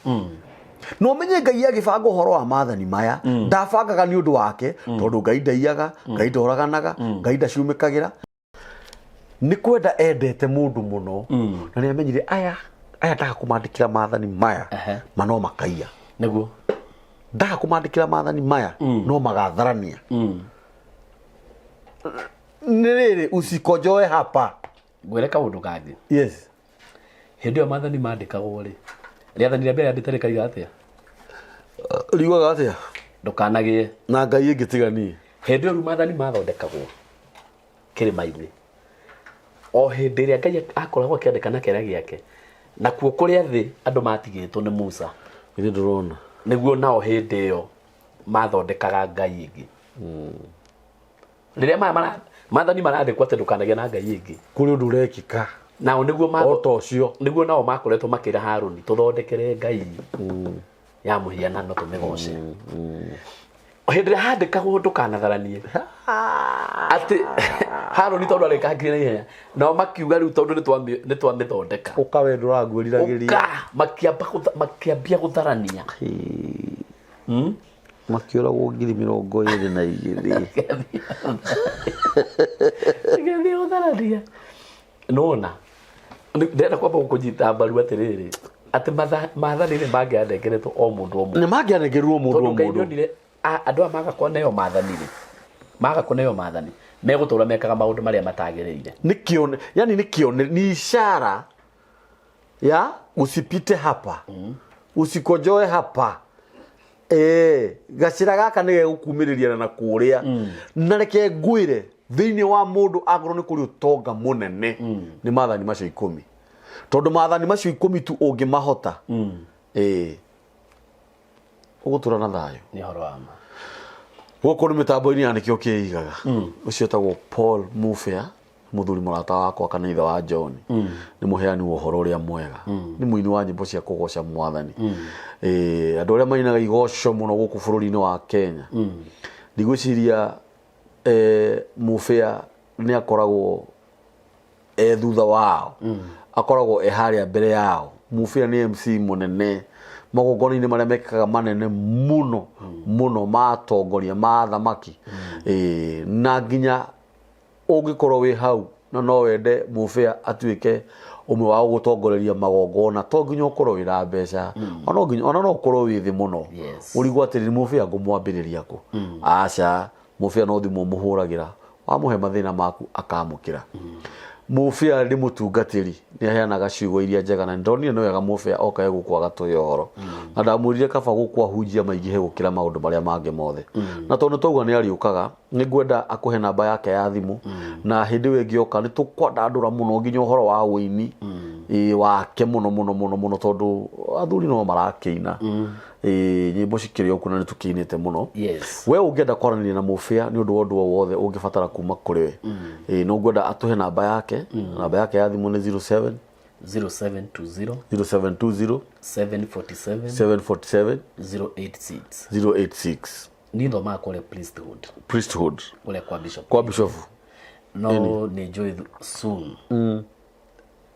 No menye Ngai agĩbanga ũhoro wa maathani maya, ndabangaga nĩ ũndũ wake, tondũ Ngai ndaiyaga, Ngai ndoraganaga, Ngai ndacumĩkagĩra. Nĩ kwenda endete mũndũ mũno. Na nĩ amenyire aya ndaga kũmandĩkĩra maathani maya, ma no makaiya. Nĩguo. Ndaga kũmandĩkĩra maathani maya, no magatharania. Nĩ rĩrĩ, usikonjoe hapa. Ngwĩre kaũndũ kangĩ. Yes. Hĩndĩ ĩyo maathani mandĩkagwo rĩ, rĩathani rĩa mbere rĩambĩte rĩkaiga atĩa? Riugaga atĩa? Ndũkanagĩe. Na Ngai ĩngĩ tiga niĩ. Hĩndĩ ĩyo rĩu maathani mathondekagwo kĩrĩma-inĩ. O hĩndĩ ĩrĩa Ngai akoragwo akĩandĩka na kĩara gĩake, nakuo kũrĩa thĩ andũ matigĩtwo nĩ Musa. Githĩ ndũrona? Nĩguo nao hĩndĩ ĩyo mathondekaga Ngai ĩngĩ. Rĩrĩa maya maathani marandĩkwo atĩ ndũkanagĩe na Ngai ĩngĩ. Kũrĩ ũndũ ũrekĩka. Nao nĩguo O ta ũcio. Nĩguo nao makoretwo makĩra Harũni, tũthondekere Ngai ya mũhianano tũmĩgoce. Hĩndĩ ĩrĩa handĩkagwo ndũkanatharanie. Atĩ Harũni tondũ arĩkangire na ihenya. Nao makiuga rĩu tondũ nĩ twamĩthondeka. Ũka we ndũranguĩriragĩria. Ũka, makĩambia gũtharania. Makĩũragwo 22,000. Makĩambia gũtharania. Nona. Ndĩrenda kwamba gũkũnyita mbaru atĩrĩrĩ, atĩ maathani nĩ mangĩanengeretwo o mũndũ o mũndũ. Nĩ mangĩanengerirwo mũndũ o Tondũ Ngai mũndũ. nĩonire, andũ aya maga kũneo maathani rĩ, maga kũneo maathani, megũtũra mekaga maũndũ marĩa matagĩrĩire. Nĩ kĩone, yani nĩ kĩone, ni ishara ya usipite hapa. Usikojoe hapa. Gacĩra gaka nĩ gegũkumĩrĩria na kũrĩa. Na reke ngwĩre, thĩinĩ wa mũndũ angorwo nĩ kũrĩ ũtonga mũnene, nĩ maathani macio 10. Tondũ maathani macio 10 tu ũngĩmahota, ũgũtũra na thayũ. Nĩ ũhoro wa ma. Gũkũ nĩ mĩtambo-inĩ ya nĩkĩo kĩigaga. Ũcio wĩtagwo Paul Mubea, mũthuri mũrata wakwa kana ithe wa John. Nĩ mũheani wa ũhoro ũrĩa mwega. Nĩ mũini wa nyĩmbo cia kũgoca mwathani. Andũ arĩa mainaga igoco mũno gũkũ bũrũri-inĩ wa Kenya. Ndigwĩciria, Mubea nĩ akoragwo e thutha wao. Akoragwo e harĩa mbere yao. Mubea nĩ MC mũnene. Magongona-inĩ marĩa mekĩkaga manene mũno, mũno ma atongoria, ma athamaki. Na nginya ũngĩkorwo wĩ hau na no wende Mubea atuĩke ũmwe wa gũgũtongoreria magongona, to nginya ũkorwo wĩna mbeca. Ona no ũkorwo wĩ thĩ mũno. Ũrigwo atĩrĩrĩ, Mubea ngũmwambĩrĩria kũ? Aca, Mubea no thimũ ũmũhũragĩra, wamũhe mathĩna maku akamũkĩra. Mubea nĩ mũtungatĩri, nĩ aheanaga ciugo iria njega, na ndonire nĩ wega Mubea okae gũkũ agatũhe ũhoro. Na ndamwĩrire kaba gũkũ ahunjia maingĩhe gũkĩra maũndũ marĩa mangĩ mothe. Na tondũ twauga nĩ arĩũkaga, nĩ ngwenda akũhe namba yake ya thimũ, na hĩndĩ ĩyo ĩngĩ oka nĩ tũkwandandũra mũno nginya ũhoro wa ũini, wake mũno mũno mũno mũno, tondũ athuri no marakĩina. Nyĩmbo cikĩrĩ o kuo na nĩ tũkĩinĩte mũno. Yes. We ũngĩenda kwaranĩria na mũbĩa nĩ ũndũ wa ũndũ o wothe ũngĩbatara kuma kũrĩ we, no ngwenda atũhe namba yake. Namba yake ya thimũ nĩ 07 0720 0720 747 747 086. 086. Niĩ thomaga kũrĩa priesthood. Priesthood. Kũrĩa kwa bishop. Kwa bishop. No nĩ njũĩ soon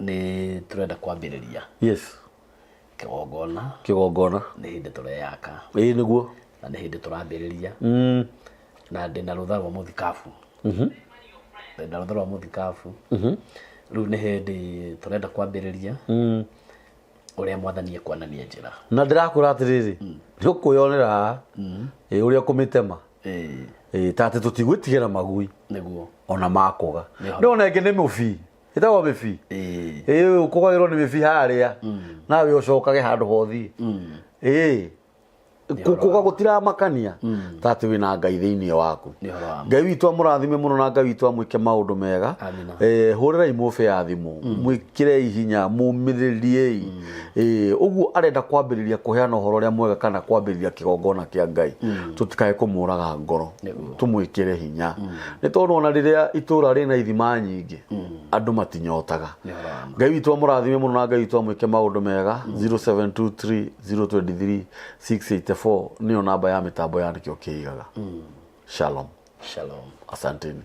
nĩ tũrenda kwambĩrĩria kĩgongona. Kĩgongona. Nĩ hĩndĩ tũreyaka. Ĩĩ nĩguo. Na nĩ hĩndĩ tũrambĩrĩria, na ndĩna rũtha rwa mũthikabu, ndĩna rũtha rwa mũthikabu. Rĩu nĩ hĩndĩ tũrenda kwambĩrĩria ũrĩa Mwathani ekuonania njĩra. Na ndĩrakwĩra atĩrĩrĩ, nĩ ũkwĩyonera haha. Ĩĩ, ũrĩa ũkũmĩtema. Ĩĩ, ta atĩ tũtigwĩtigĩra magui. Nĩguo. Ona makũga. Nĩ Nĩ ona ĩngĩ nĩ mũbii, ĩtagwo mĩbii. Ĩĩ, ũkũgagĩrwo nĩ mĩbii harĩa nawe ũcokage handũ hothiĩ. Ĩĩ, kũga gũtiramakania ta atĩ wĩna Ngai thĩinĩ waku. Nĩ ũhoro wa ma. Ngai witũ amũrathime mũno na Ngai witũ amwĩke maũndũ mega. Amina. Hũrĩrai mũbĩ ya thimũ, mwĩkĩrei hinya, mũmĩrĩriei. Ũguo arenda kwambĩrĩria kũheana ũhoro ũrĩa mwega kana kwambĩrĩria kĩgongona kĩa Ngai, tũtikae kũmũraga ngoro. Nĩguo. Tũmwĩkĩre hinya, nĩ tondũ ona rĩrĩa itũra rĩna ithima nyingĩ, andũ matinyotaga. Nĩ ũhoro wa ma. Ngai witũ amũrathime mũno na Ngai witũ amwĩke maũndũ mega. 0723 023 684 nĩyo namba ya mĩtambo ya Nĩkĩo Kĩigaga. Shalom. Shalom. Asanteni.